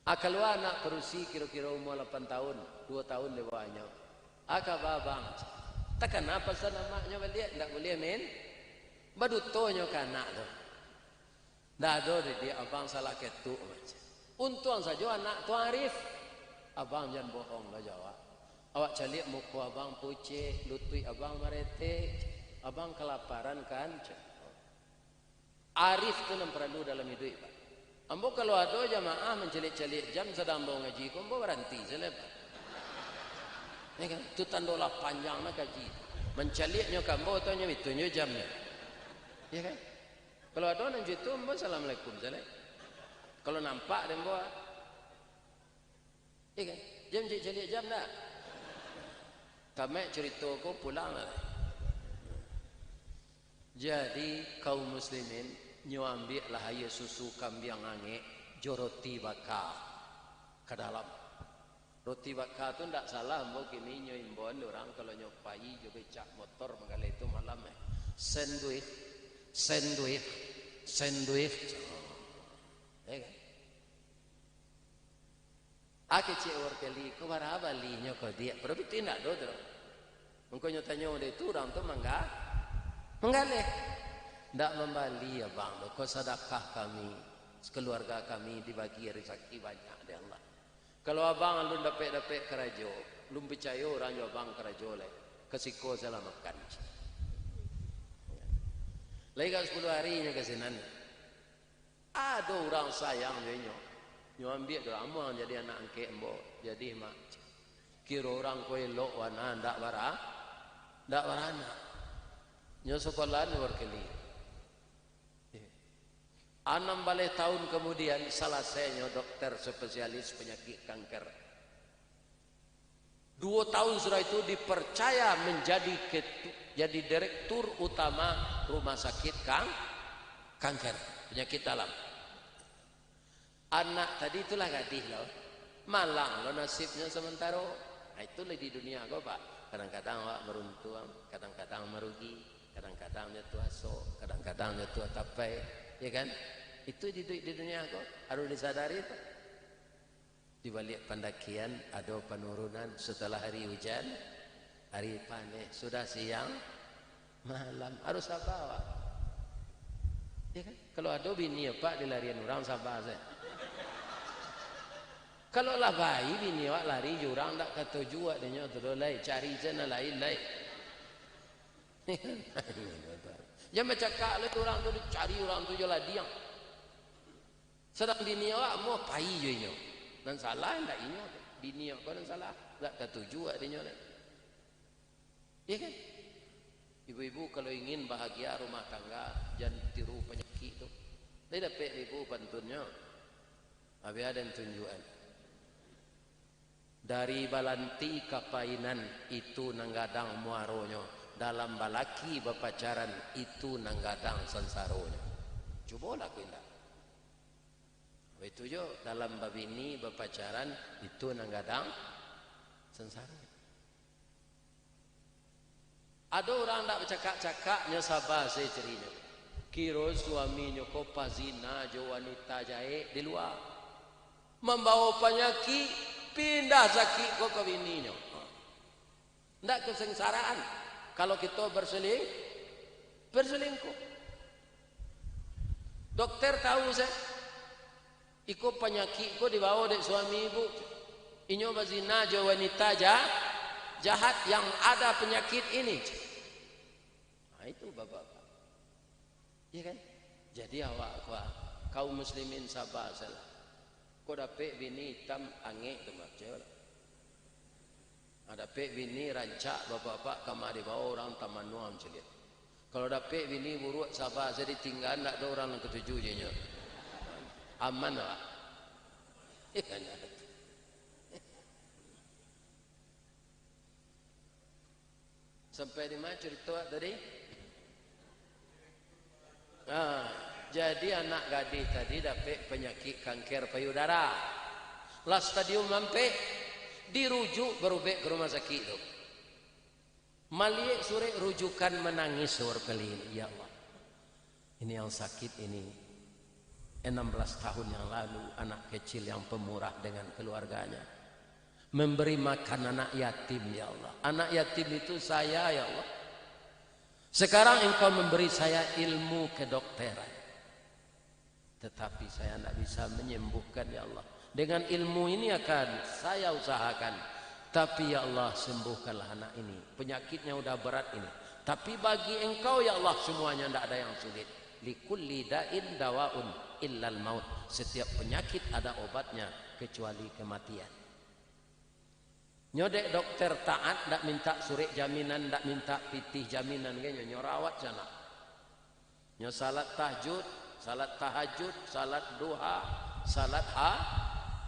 A, kalua anak padusi kiro-kiro umua lapan taun, duo taun di bawahnyo. "A, kaba abang?" "Takana pasan amaknyo baliak, ndak buliah main." Badutonyo ka anak tu. "Ndak ado, Diak, abang salah ketuk," mancek. Untuang sajo anak tu arif. "Abang jan bohong lah jo awak. Awak caliak muko abang pucek, lutuik abang maretek, abang kalaparan kan?" cek. Arif tu nan paralu dalam iduik, Pak. Ambo kalau ado jamaah mancaliak-caliak jam sadang ambo ngaji ko, ambo baranti sajo, Pak. Ya kan? Tu tando lah panjang lah kaji. Mancaliaknyo ka ambo, tau nyo itu nyo jamnyo. Ya kan? Kalau ado nan cak itu, ambo assalamualaikum sajo. Kalau nampak dek ambo, ah. Iya kan? Jam caliak-caliak jam dah. Tamaik carito ko pulang lah. Jadi, kaum muslimin, nyo ambiaklah aia susu kambiang angek jo roti baka ka dalam. Roti baka tu ndak salah, ambo kini nyo imbauan urang kalau nyo pai jo becak motor manggaleh tu malam, eh. Sandwich, sandwich, sandwich. Ya kan? A kecek Howard Lee, ko bara balinyo ko, Diak? Pado pitih ndak ado tu. Mangkonyo tanyo dek tu urang tu mangga-, manggaleh. Ndak mambali abang tu, ko sadakah kami, sakeluarga kami dibagi rasaki banyak dek Allah. Kalau abang alun dapek-dapek karajo, alun picayo urang jo abang karajo lai, ka siko salah makan. Lai ka sapuluah ari nyo ka sinan. Ado urang sayang jo inyo. Nyo ambiak tu amuah jadi anak angkek ambo, jadi mak. Kiro urang ko elok wana ndak bara-, ndak baranak. Nyo sakolah luar keli. Anam baleh tahun kamudian, salasainyo dokter spesialis panyakik kanker. Duo tahun sudah itu dipercaya menjadi ketu-, jadi direktur utama rumah sakit kang-, kanker, penyakit dalam. Anak tadi itulah gadih lo. Malang lo nasibnyo samantaro. Nah, itulah di dunia ko, Pak. Kadang-kadang awak maruntuang, kadang-kadang marugi, kadang-kadang jatuah asok, kadang-kadang jatuah tapai, ya kan? Itu di, di dunia ko, harus disadari tu. Di baliak pandakian ado panurunan, setelah hari hujan, hari paneh, sudah siang, malam, harus saba awak. Ya kan? Kalau ado bini, Pak, dilarian urang, saba sajo. Kalau lah bayi bini awak lari jo urang, ndak katuju awak dek nyo tu doh lai, cari se nan lain lai. Jan bacakak lai urang tu, dicari urang tu jo ladiang. Sadang bini awak amuah pai jo inyo. Nan salah ndak inyo, bini awak ko nan salah, ndak katuju awak dek inyo lai. Iya kan? Ibu-ibu kalau ingin bahagia rumah tangga, jan tiru panyakik tu. Lai dapek ibu pantunnyo? Abih ado tunjuakan. Dari balanti ka painan, itu nan gadang muaronyo. Dalam balaki bapacaran, itu nan gadang sansaronyo. Cubo lakuin dak? Baitu juo dalam babini, bapacaran, itu nan gadang sansaro. Ado urang ndak bacakak-cakak, nyo saba se carinyo. Kiro suaminyo ko pazina jo wanita jahek di lua. Mambawo panyakik, pindah sakik ko ka bininyo. Ndak kasangsaraan kalau kito berseling-, berselingkuh. Dokter tahu se, iko panyakik ko dibawo dek suami ibu. Inyo bazina jo wanita ja-, jahat yang ada penyakit ini. Nah, itu bapak-bapak. Iya kan? Jadi awak ko, kaum muslimin saba salah. Ko dapek bini itam angek tu mah, cewek lah. Nah, dapek bini rancak bapak-bapak, kama dibawo urang tamanuang caliak. Kalau dapek bini buruak, saba se ditingga, ndak ado urang nan katuju jo inyo. Aman awak. Iya kan? Sampai di ma carito awak tadi? Ah, jadi anak gadih tadi dapek panyakik kanker payudara. Lah stadium ampek, dirujuk barubek ka rumah sakik tu. Maliek surek rujukan, manangih sabaleh kali, "Ya Allah, ini yang sakit ini, enam belas tahun yang lalu, anak kecil yang pemurah dengan keluarganya, memberi makan anak yatim, ya Allah. Anak yatim itu saya, ya Allah. Sekarang Engkau memberi saya ilmu kedokteran. Tetapi saya ndak bisa menyembuhkan, ya Allah. Dengan ilmu ini akan saya usahakan. Tapi, ya Allah, sembuhkanlah anak ini. Penyakitnya udah berat ini. Tapi bagi Engkau, ya Allah, semuanya ndak ada yang sulit. Likulli da'in dawaun illal maut. Setiap penyakit ada obatnya, kecuali kematian." Nyo dek dokter taat, ndak minta surek jaminan, ndak minta pitih jaminan, kan nyo, nyo rawat sanak. Nyo salat tahajud, salat tahajud, salat duha, salat ha-,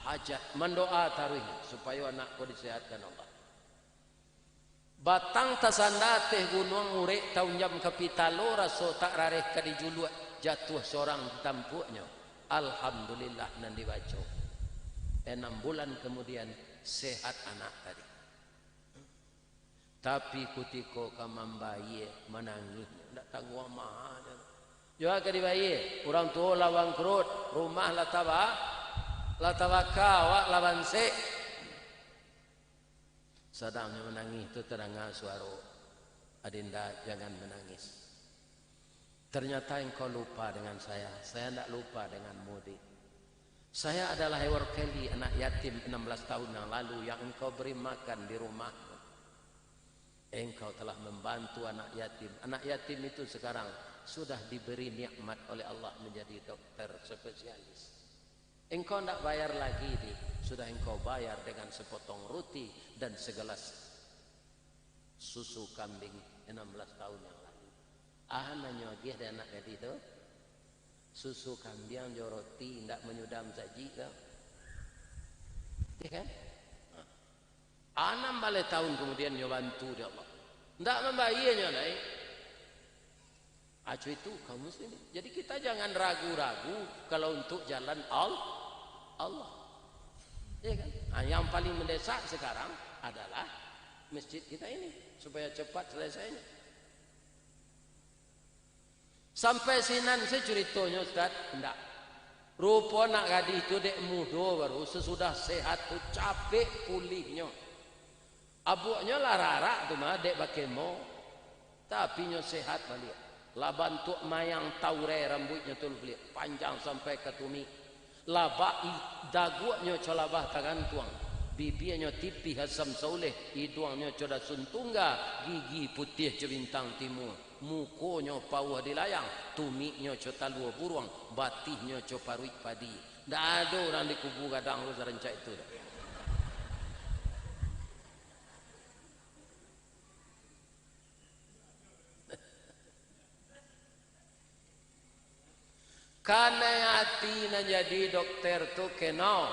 hajat, mandoa taruih supayo anak ko disehatkan Allah. Batang tasanda ateh gunuang, urek taunjam ka pitalo, raso tak rareh ka dijuluak, jatuah sorang di tampuaknyo. Alhamdulillah nan dibaco. Enam bulan kemudian, sehat anak tadi. Tapi kutiko ka mambayie, manangih, ndak tangguang mahanyo. Jua ka dibayie, urang tuo lah bangkrut, rumah lah taba-, lah tabaka, awak lah bansek. Sadang nyo manangih tu, tadanga suaro, "Adinda, jangan menangis. Ternyata engkau lupa dengan saya. Saya ndak lupa denganmu, Dik. Saya adalah Hewar Kelly, anak yatim enam belas tahun yang lalu yang engkau beri makan di rumahmu. Engkau telah membantu anak yatim. Anak yatim itu sekarang sudah diberi nikmat oleh Allah menjadi dokter spesialis. Engkau ndak bayar lagi, Dik. Sudah engkau bayar dengan sepotong roti dan segelas susu kambing enam belas tahun yang lalu. Ah, nanyo agiah dek anak gadih tu. Susu kambiang jo roti ndak manyudah sajik tu. Ya kan? Anam baleh tahun kemudian nyo bantu dek Allah. Ndak mambayia nyo lai. Aco itu kaum muslimin. Jadi kita jangan ragu-ragu kalau untuk jalan Al-, Allah. Ya kan? Ah, yang paling mendesak sekarang adalah masjid kita ini supaya cepat selesainya. Sampai sinan se curitonyo, Ustaz? Ndak. Rupo anak gadih tu dek mudo baru, sesudah sehat tu capek pulihnyo. Abuaknyo lah rarak tu mah dek bakemo, tapi nyo sehat baliak. Lah bantuak mayang taurai rambuiknyo tu baliak, panjang sampai ka tumik. Lah bak i-, daguaknyo co labah tagantuang, bibianyo tipih asam sauleh, iduangnyo co dasun tungga, gigi putiah co bintang timua, mukonyo pauah di layang, tumiknyo co talua buruang, batihnyo co paruik padi. Ndak ado urang di kubu gadang tu sarancak itu doh. Kanai ati nan jadi dokter tu keno.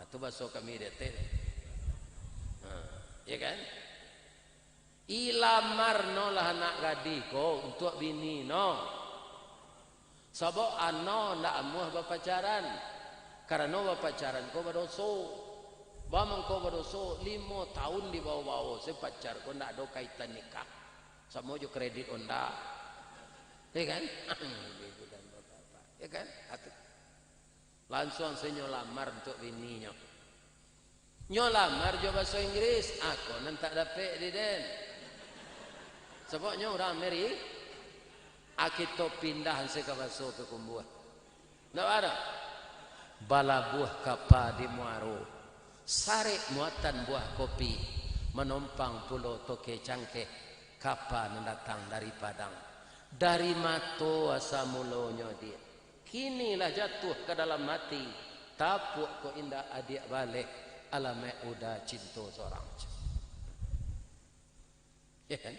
Nah, tu baso kami di ateh. Nah, ya kan? Ilamarnolah anak gadih ko untuak bini no. Sabab ano ndak amuah bapacaran. Karano bapacaran ko badoso. Bamangko badoso, limo taun dibawo-bawo se pacar ko ndak ado kaitan nikah. Samo jo kredit Honda. Ya kan? Ya kan? Atu. Lansuang se nyo lamar untuak bininyo. Nyo lamar jo baso Inggris, ako nan tak dapek di den. Sabab nyo urang Ameri-, a kito pindah se ka baso pakumbuah. Ndak ado. Balabuah kapa di muaro, sarek muatan buah kopi, manompang pulo toke cangkeh, kapa nan datang dari Padang. Dari mato asa mulonyo, Diak. Kini lah jatuah ka dalam ati, tapuak ko indak adiak baleh, alamaik uda cinto sorang. Ya kan?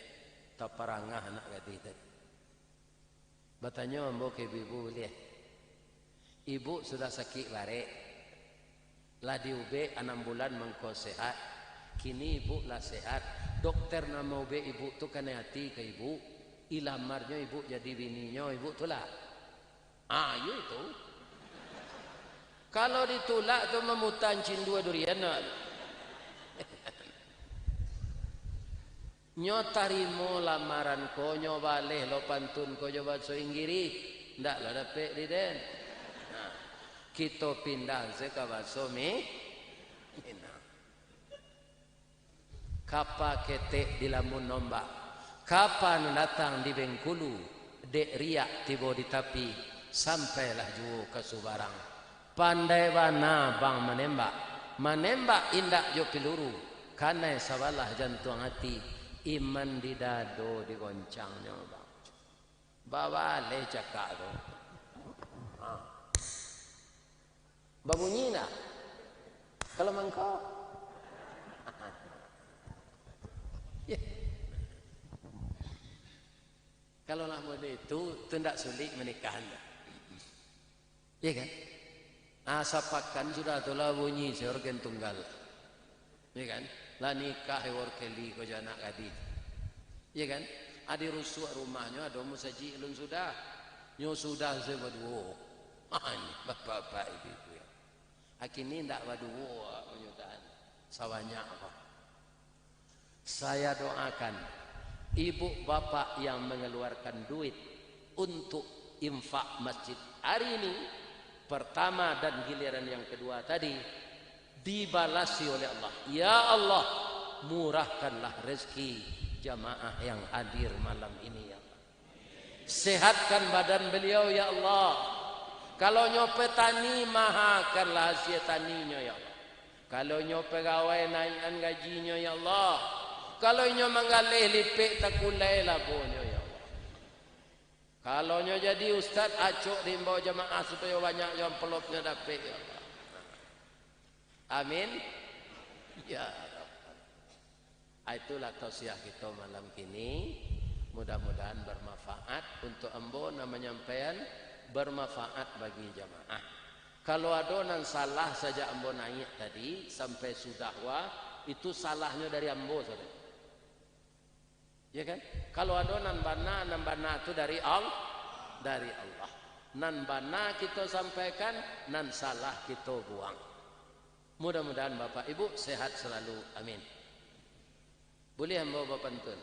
Taparangah anak gadih tadi. Batanyo ambo ka ibu-ibu buliah. Ibu sudah sakik barek. Lah diubek anam bulan mangko sehat. Kini ibu lah sehat. Dokter nan maubek ibu tu kanai ati ka ibu. Ilamarnyo ibu jadi bininyo ibu tu lah. Ah, iyo itu. Kalau ditulak tu mamutan cindua durian, no. Nyo tarimo lamaran ko, nyo baleh lo pantun ko jo baso Inggirih, ndak lo dapek di den. Nah, kito pindah se ka baso Mi-, Minang. Kapa ketek dilamun ombak, kapa nan datang di Bengkulu, dek riak tibo di tapi, sampailah juo ka subarang. Pandai bana bang manembak, manembak indak jo piluru, kanai sabalah jantuang ati, iman di dado digoncangnyo, bang. Babaleh cakak tu. Ha. Babunyi ndak? Kalau mangko? Ya. Kalau lah model itu, tu ndak sulik menikah anda. Ya kan? Ah, sapakan sudah tu lah bunyi si organ tunggal. Ya kan? Lah nikah Hewar Kelly ko jo anak gadih. Ya kan? Adi rusuak rumahnyo, ado musajik alun sudah. Nyo sudah se baduo. Ah, ini bapak-bapak ibu-ibu ya. Akini ndak baduo, ah, panyudahan. Sabanyak apa? Saya doakan ibu bapak yang mengeluarkan duit untuk infak masjid hari ini, pertama dan giliran yang kedua tadi, dibalasi oleh Allah. Ya Allah, murahkanlah rezeki jamaah yang hadir malam ini, ya Allah. Sehatkan badan beliau, ya Allah. Kalau nyo petani, mahakanlah hasil taninyo, ya Allah. Kalau nyo pegawai, naikan gajinyo, ya Allah. Kalau inyo manggaleh lipek, takulai labonyo, ya Allah. Kalau nyo jadi ustad, acok diimbau jamaah supayo banyak jo amplopnyo dapek, ya Allah. Amin. Ya Rabbal. Ah, itulah tausiah kito malam kini. Mudah-mudahan bermanfaat untuk ambo nan manyampaian, bermanfaat bagi jamaah. Kalau ado nan salah sajak ambo naiak tadi sampai sudah wa, itu salahnyo dari ambo sajo. Ya kan? Kalau ado nan bana, nan bana tu dari Al-, dari Allah. Nan bana kito sampaikan, nan salah kito buang. Mudah-mudahan Bapak Ibu sehat selalu. Amin. Buliah ambo bapantun?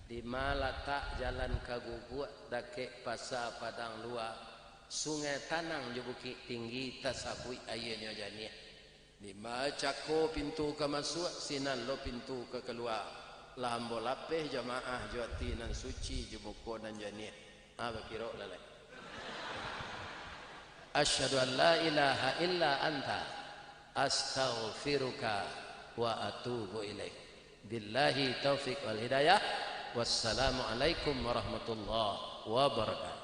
Dima latak jalan ka Guguak, dakek Pasa Padang Lua, Sungai Tanang jo Bukik Tinggi, tasabuik aianyo janiah. Dima cako pintu ka masuak, sinan lo pintu ka kalua. Lah ambo lapeh jamaah jo ati nan suci, jo muko nan janiah. Ah, bakirok lah lai. Asyhadu an la ilaha illa anta, astaghfiruka wa atubu ilaik. Billahi taufik wal hidayah. Wassalamualaikum warahmatullahi wabarakatuh.